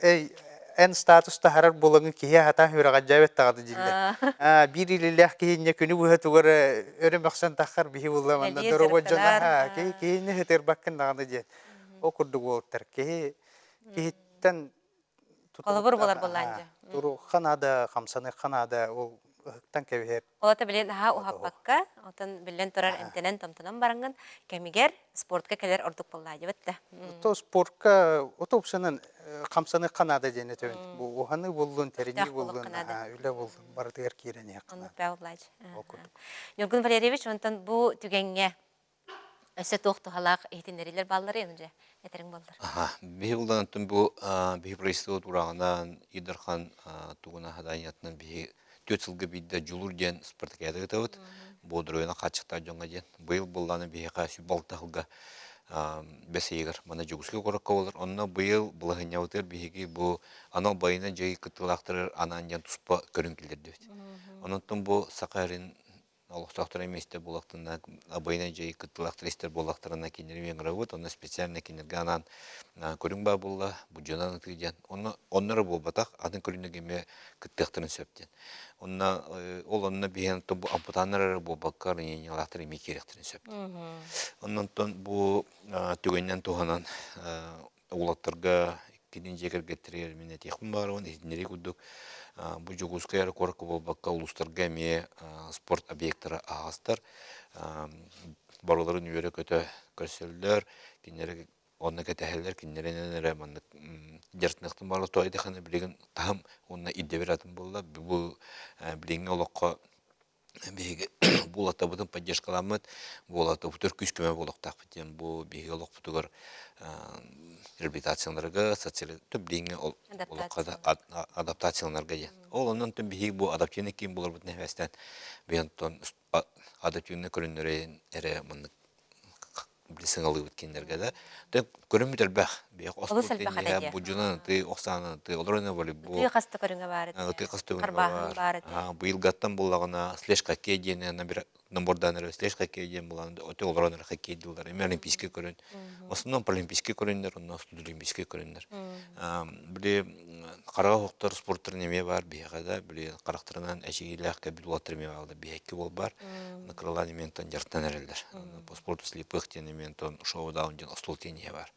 Эй, эн статус таһаарар буолаҥын киһи аһатаан үөрэҕэлдьээбэт даҕаны дииллэр. Аа, биир илиилээх киһи инньэ күнү быһа тугу эрэ өрө мөхсөн таххар биһи булла манна доруобай дьон аһаа, киһи киһини ытырбаккын даҕаны диэн. Ол курдук уолаттар. Киһи киһиттэн Холобур буолар буоллаан дьэ. Туруохха наада, хамсаныахха наада, ол ыһыктан кэбиһэр. Олото билин наһаа уһаппакка, отон биллэн турар эмтэнэн-томтонон бараҥҥын кэмигэр спортка кэлэр ордук буоллаа дьэбит да. Ото спортка, ото упсанан хамсаныахха наада диэн этэбин. Бу уһаныы буоллун, тэринии буоллун, үлэ буоллун, барытыгар киирэн иһиэххэ наада. Ол курдук. Ньургун Валерьевич, онтон бу түгэҥҥэ Өссө туох туһалаах иһитиннэриилэр баалларый ону дьэ этэриҥ буоллар. Аха, биһи улаанаттан бу биһи правительство тураҕынан Идархан тугуна хадаанньатынан биһи түөрт сылга биирдэ Дьулуур диэн спартакиада ыытабыт. Боодуруйана хааччахтаах дьоҥҥо диэн. Быйыл буоллаҕына биһиэхэ 106 сылга бэс ыйыгар манна Дьокуускай куоракка буолар. Онно быйыл балаһыанньабытыгар биһиги бу анал байыаннай дьайыы кыттыылаахтарыгар анаан диэн туспа көрүҥ киллэрдибит. Онон бу Саха сирин олохтоохторо эмиэ буоллахтарына, обойнай дьайыы кыттыылаахтар истэр буоллахтарына кинилэри эмиэ ыҥырабыт, онно специально кинилэргэ анаан көрүҥ баар буолла, будьунан ытыы диэн. Онно онно эрэ буолбатах, атын көрүҥнэргэ эмиэ кыттыахтарын сөп диэн. Онно ол онно биһиэн бу ампутааннар эрэ буолбакка ранениялаахтар эмиэ киириэхтэрин сөп диэн. Оннонтон бу түгэнинэн туһанан уолаттарга иккитин дьиэ кэргэттэригэр мин этиэхпин баҕарабын иһитиннэрии курдук бу Дьокуускай эрэ куоракка буолбакка улуустарга эмиэ спорт объектара аһаҕастар барыларын үөрэ-көтө көрсөллөр кинилэри онно кэтэһэллэр кинилэринэн эрэ маннык дьарыктаныахтан баҕарар тоҕо диэтэххинэ билигин таһым уонна ирдэбил атын буолла бу билиҥҥи олоххо биһиги буолаттарбытын поддержкаламмыт буолаттарбытыгар күүс-көмө буолуохтаахпыт диэн бу биһиги олохпутугар реабилитацияларга билиҥҥи олоххо адаптацияланарга диэн ол онон биһиги бу адаптивный киин буоларбытын эбэстэн биһи адаптивный көрүннэрин эрэ маннык сыҥалыыбыт кинилэргэ да көрүммүт элбэх. Биэх Олус остуол элбэх этэ тенниһэ, дии. будьунан ытыы, охсаанан ытыы, олорон волейбол, Ытыы хаста көрүҥэ баар этэ. ытыы хаста көрүҥэ Харбааһын баар. баар этэ. Быйылгаттан буллаҕына слэш хоккей диэн набордаан эрэ слэш хоккей диэн булан өтө олорон эрэ хоккей дыллар. Эми олимпийский көрүн. В основном паралимпийский көрүннэр, онно студолимпийский көрүннэр. Били хараҕа охтор спорттарын эмиэ баар биһиэхэ да, били харахтарынан эчигиилээх кэлбит уолаттар эмиэ бааллар. Биһиэкки уол баар. Кыралаан эмиэ онтон дьарыктан эрэллэр. По спорту слепых диэн эмиэ онтон шоу даун диэн остуол тенниһэ баар.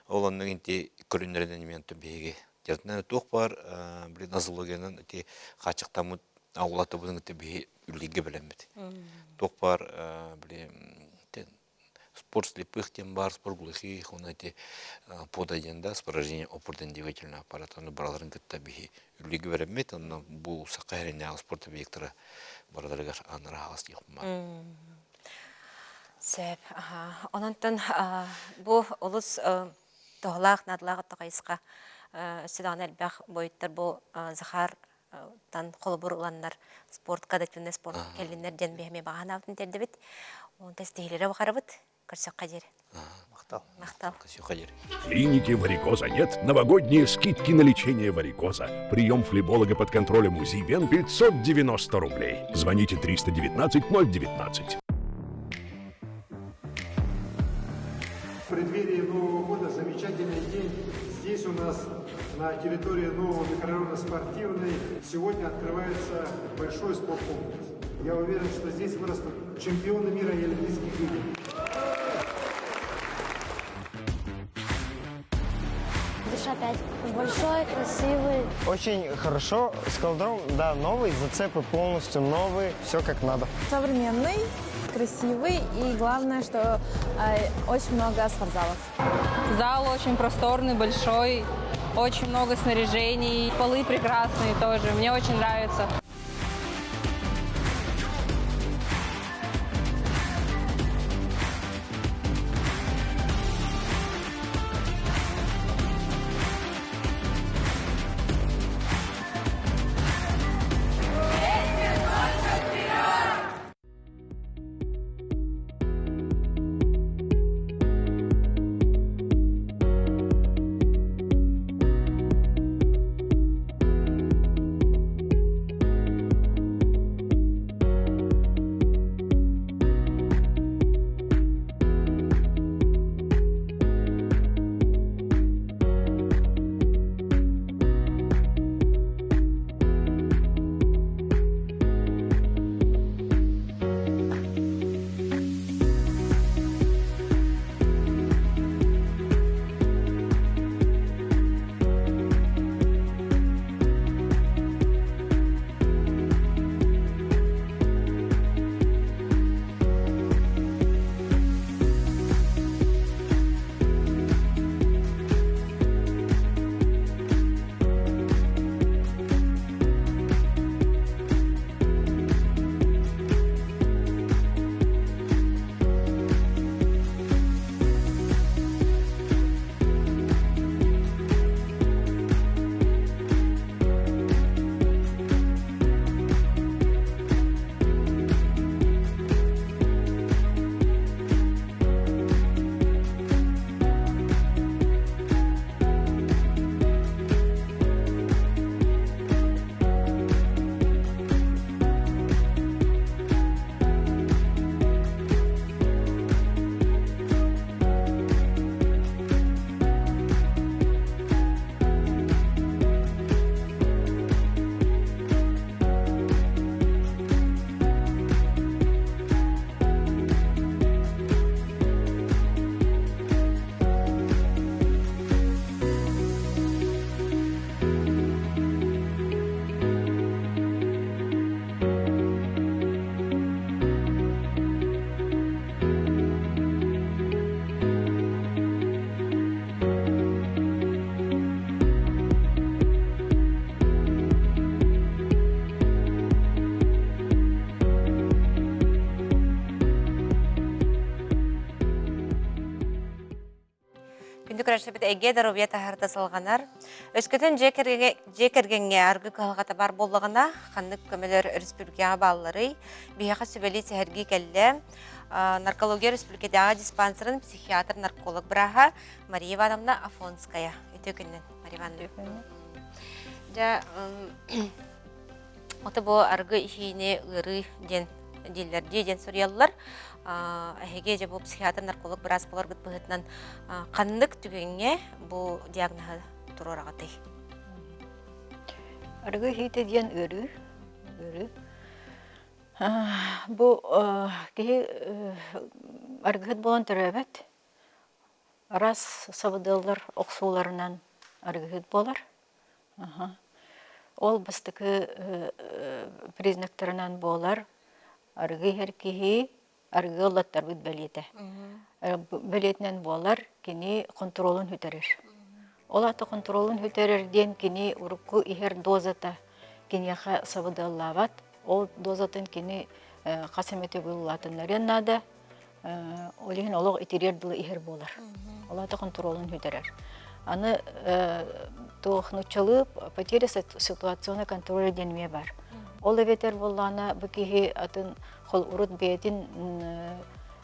Ол оннук инти көрүннэринэн эмиэ онтон биһиги дьарыктанан туох баар били нозологиянан ити хааччахтаммыт аҕылатыбытын кытта биһи үлэлииргэ бэлэммит. Туох баар били спорт слепых диэн баар, спорт глухих, уонна ити пода диэн да, с поражением опорно-двигательного аппарата, ону бараларын кытта биһи үлэлииргэ бэлэммит, онно бу саха эрэннээҕи спорт объектара бараларыгар ааннара аһаҕас диэхпин баар. Сөп. Ононтон бу олус туһалаах, наадалаах хайысха өссө даҕаны элбэх буойуттар бу Захар тан холобур ыланнар спортка адаптивнай спорт кэллиннэр диэн биһэми баҕанаабытын тиэрдэбит. Уон тэстиһилэри бахарабыт. Көрсөххө диэри. Махтал. Махтал. В клинике варикоза нет новогодние скидки на лечение варикоза. Прием флеболога под контролем УЗИ вен 590 рублей. Звоните 319 019. В преддверии Нового года замечательный день. Здесь у нас на территории нового микрорайона Спортивный сегодня открывается большой спорткомплекс. Я уверен, что здесь вырастут чемпионы мира и Олимпийских игр. Душа 5. Большой, красивый. Очень хорошо. Скалодром, да, новый, зацепы полностью новые, все как надо. Современный, красивый и главное, что э, очень много спортзалов. Зал очень просторный, большой, очень много снаряжений, полы прекрасные тоже, мне очень нравится. көрөөччүлэрбит эйгэ доруобуйа таһаарыта салҕанар. Өскөтүн дьиэ кэргэҥҥэ, дьиэ кэргэҥҥэ аргы кыһалҕата баар буоллаҕына, ханнык көмөлөр өрөспүүбүлүкэҕэ баалларый? Биһиэхэ сүбэлии сэһэргии кэллэ. Наркология өрөспүүбүлүкэтээҕи диспансерын психиатр-нарколог бырааһа Мария Ивановна Афонская. Үтүө күнүнэн, Мария Ивановна. Дьэ, Ото бу аргы иһиини ыарыы диэн дииллэр дии диэн суруйаллар. Эһиги дьэ бу психиатр-нарколог быраас буоларгыт быһыытынан ханнык түгэҥҥэ бу диагноһы туруораҕытый? Арыгы иһиитэ диэн ыарыы. Ыарыы. Бу киһи арыгыһыт буолан төрөөбөт. Араас сабыдыаллар охсууларынан арыгыһыт буолар. Ол бастакы признактарынан буолар арыгы иһэр киһи арыгы ыллаттарбыт бэлиэтэ. Бэлиэтинэн буолар кини хонтуруолун сүтэрэр. Ол аата хонтуруолун сүтэрэр диэн кини урукку иһэр дозата киниэхэ сабыдыаллаабат. Ол дозатын кини хас эмэ төгүл улаатыннарыан наада. Ол иһин олох итириэр дылы иһэр буолар. Ол аата хонтуруолун сүтэрэр. Аны туох нууччалыы потеря ситуационный контроль диэн эмиэ бар. Ол эбэтэр буоллаҕына бу киһи атын урут бэйэтин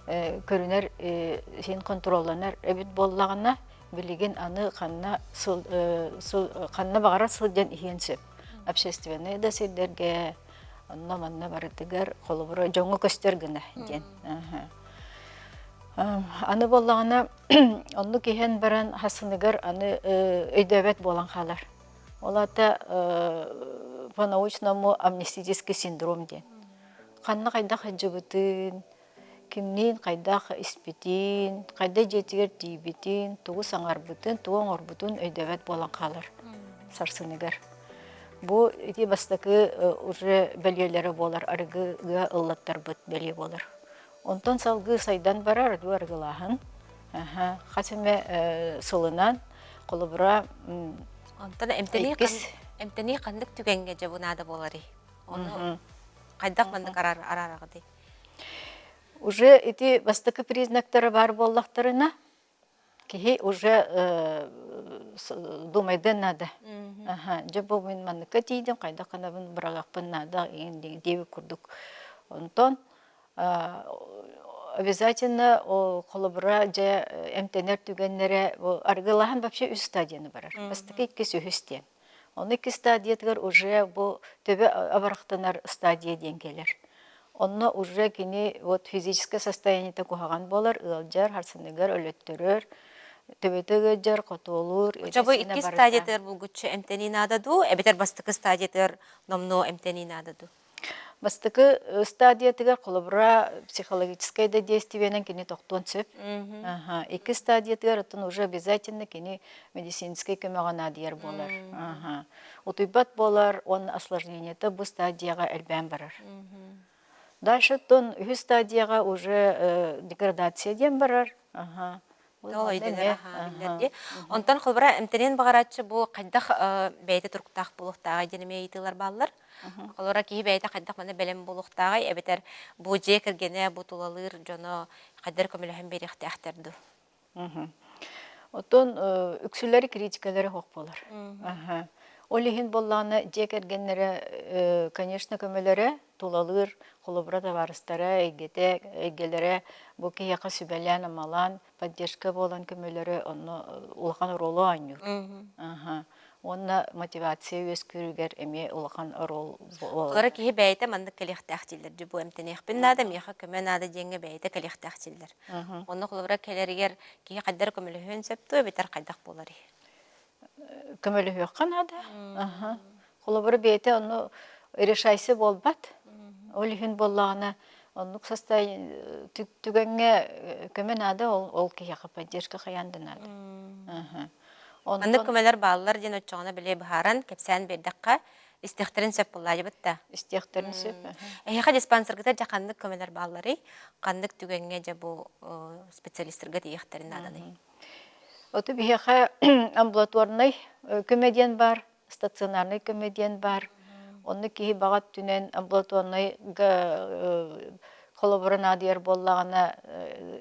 көрүнэр син контролланар эбит буоллаҕына билигин аны ханна ханна баҕарар сылдьан иһиэн сөп. Общественнай да сирдэргэ онно-манна барытыгар холобура дьоҥҥо көстөр гына диэн. Аны буоллаҕына оннук иһэн баран хасыныгар аны өйдөөбөт буолан хаалар. Ол аата по-научному амнистический синдром диэн. Ханна хайдах сылдьыбытын, Кимниин хайдах испитин, хайдах дьиэтигэр тиийбитин, тугу саҥарбытын, тугу оҥорбутун өйдөөбөт буолан хаалар сарсыныгар. Бу ити бастакы уже бэлиэлэрэ буолар, арыгыга ыллаттарбыт бэлиэ буолар. Онтон салгыы сайдан барар арыгы арыгылааһын. Хас эмэ сылынан, холобура, Онтон эмтэнии эмтэнии ханнык түгэҥҥэ дьэ бу наада буоларый? Ону хайдах маннык араараҕытый? Уже ити бастакы признактара баар буоллахтарына, киһи уже думайдыан наада. Дьэ бу мин манныкка тиийдим, хайдах гынабын быраҕыахпын наада диэбит курдук. Онтон обязательно холобура дьэ эмтэнэр түгэннэрэ арыгылаһан вообще үс стадияны барар. Бастакы, иккис, үһүс диэн. Ону иккис стадиятыгар уже бу төбө абырахтанар стадия диэн кэлэр. Онно уже кини вот физическое состояниета куһаҕан буолар, ыалдьар, харсыныгар өлөттөрөр, төбөтө ыалдьар, хотуолуур, Оччо бу иккис стадиятыгар булгуччу эмтэнии наада дуу, эбэтэр бастакы стадиятыгар номнуо эмтэнии наада дуу? Бастакы стадиятыгар холобура психологическай да действиенэн кини тохтуон сөп. Икки стадиятыгар оттон уже обязательно кини медицинскэй көмөҕө наадыйар буолар. Утуйбат буолар, уонна осложнениета бу стадияҕа элбээн барар. Дальше оттон үһүс стадияҕа уже деградация диэн барар. Ол өйдөнөр биллэр дии. Онтон холобура эмтэниэн баҕарааччы бу хайдах бэйэтэ туруктаах буолуохтааҕый диэн эмиэ ыйытыылар бааллар. Холобура киһи бэйэтэ хайдах манна бэлэм буолуохтааҕый эбэтэр бу дьиэ кэргэнэ, бу тулалыыр дьоно хайдах көмөлөһөн биэриэхтээхтэр дуу? Оттон үксүлэри критикалары суох буолар. Ол иһин буоллаҕына дьиэ кэргэннэрэ, конечно, көмөлөрө тулалыыр холобура табаарыстара, эйгэтэ, эйгэлэрэ бу киһиэхэ сүбэлээн-амалаан, поддержка буолан көмөлөрө онно улахан оруолу оонньуур. Уонна мотивация үөскүүрүгэр эмиэ улахан оруол буолар. киһи бэйэтэ маннык кэлиэхтээх дииллэр. Дьэ бу эмтэниэхпин наада, миэхэ көмө наада диэҥҥэ бэйэтэ кэлиэхтээх дииллэр. Онно холобура кэлэригэр киһи хайдах көмөлөһүөн сөп дуо эбэтэр хайдах буоларый? Көмөлөһүөххэ наада. Холобура бэйэтэ ону решайся буолбат. Ол иһин буоллаҕына оннук состояние түгэҥҥэ көмө наада ол ол киһиэхэ поддержка хайаан да наада. Маннык көмөлөр бааллар диэн оччоҕуна били быһааран кэпсээн биэрдэххэ истиэхтэрин сөп буоллаадьыбыт да. Истиэхтэрин сөп. Эһиэхэ диспансергытар дьэ ханнык көмөлөр баалларый? Ханнык түгэҥҥэ дьэ бу специалистарга тиийиэхтэрин нааданый? Оту биһиэхэ амбулаторнай көмө диэн баар. стационарнай көмө диэн баар. Онно киһи баҕа өттүнэн амбулаторнайга холобура наадыйар буоллаҕына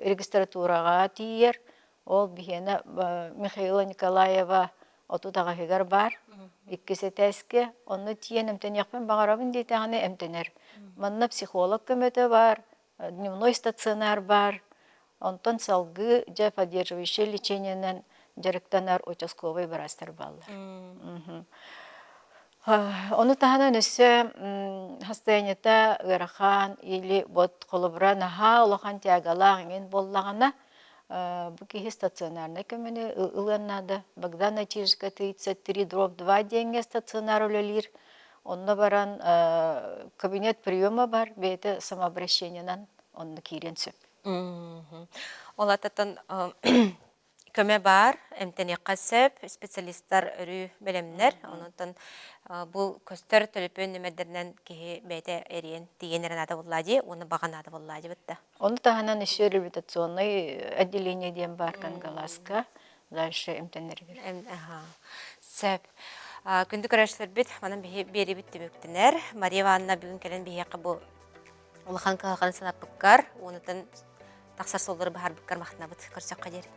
регистратураҕа тиийэр. Ол биһиэнэ Михаила Николаева 38-ыгар баар, иккис этээскэ. Онно тиийэн эмтэниэхпин баҕарабын диэтэҕинэ эмтэнэр. Манна психолог көмөтө баар, дневной стационар баар. Онтон салгыы дьэ поддерживающее лечениенэн дьарыктанар участковай быраастар бааллар. Ону таһынан өссө состояниета ыарахан или вот холобура наһаа улахан тягалаах иҥин буоллаҕына бу киһи стационарнай көмөнү ылыан наада. Богдана Чижика 33 дробь 2 диэҥҥэ стационар үлэлиир. Онно баран кабинет приема бар, бэйэтэ самообращениенан онно киириэн сөп. Ол ататтан көмө баар, эмтэниэххэ сөп, специалистар өрүү бэлэмнэр. Онон бу көстөр төлөпүөн нүмердэринэн киһи бэйэтэ эриэн тиийэн эрэ наада буоллаа дии уонна баҕа наада буоллаа дии бытта. Ону таһынан еще реабилитационный отделение диэн баар Кангаласка дальше эмтэнэригэр. Сөп. Күндү көрөөччүлэрбит, манан биһи биэрибит түмүктэнэр. Мария Ивановна бүгүн кэлэн биһиэхэ бу улахан кыһалҕаны санаппыккар, уонутан тахсар суоллары баһарбыккар махтанабыт. Көрсөххө диэри.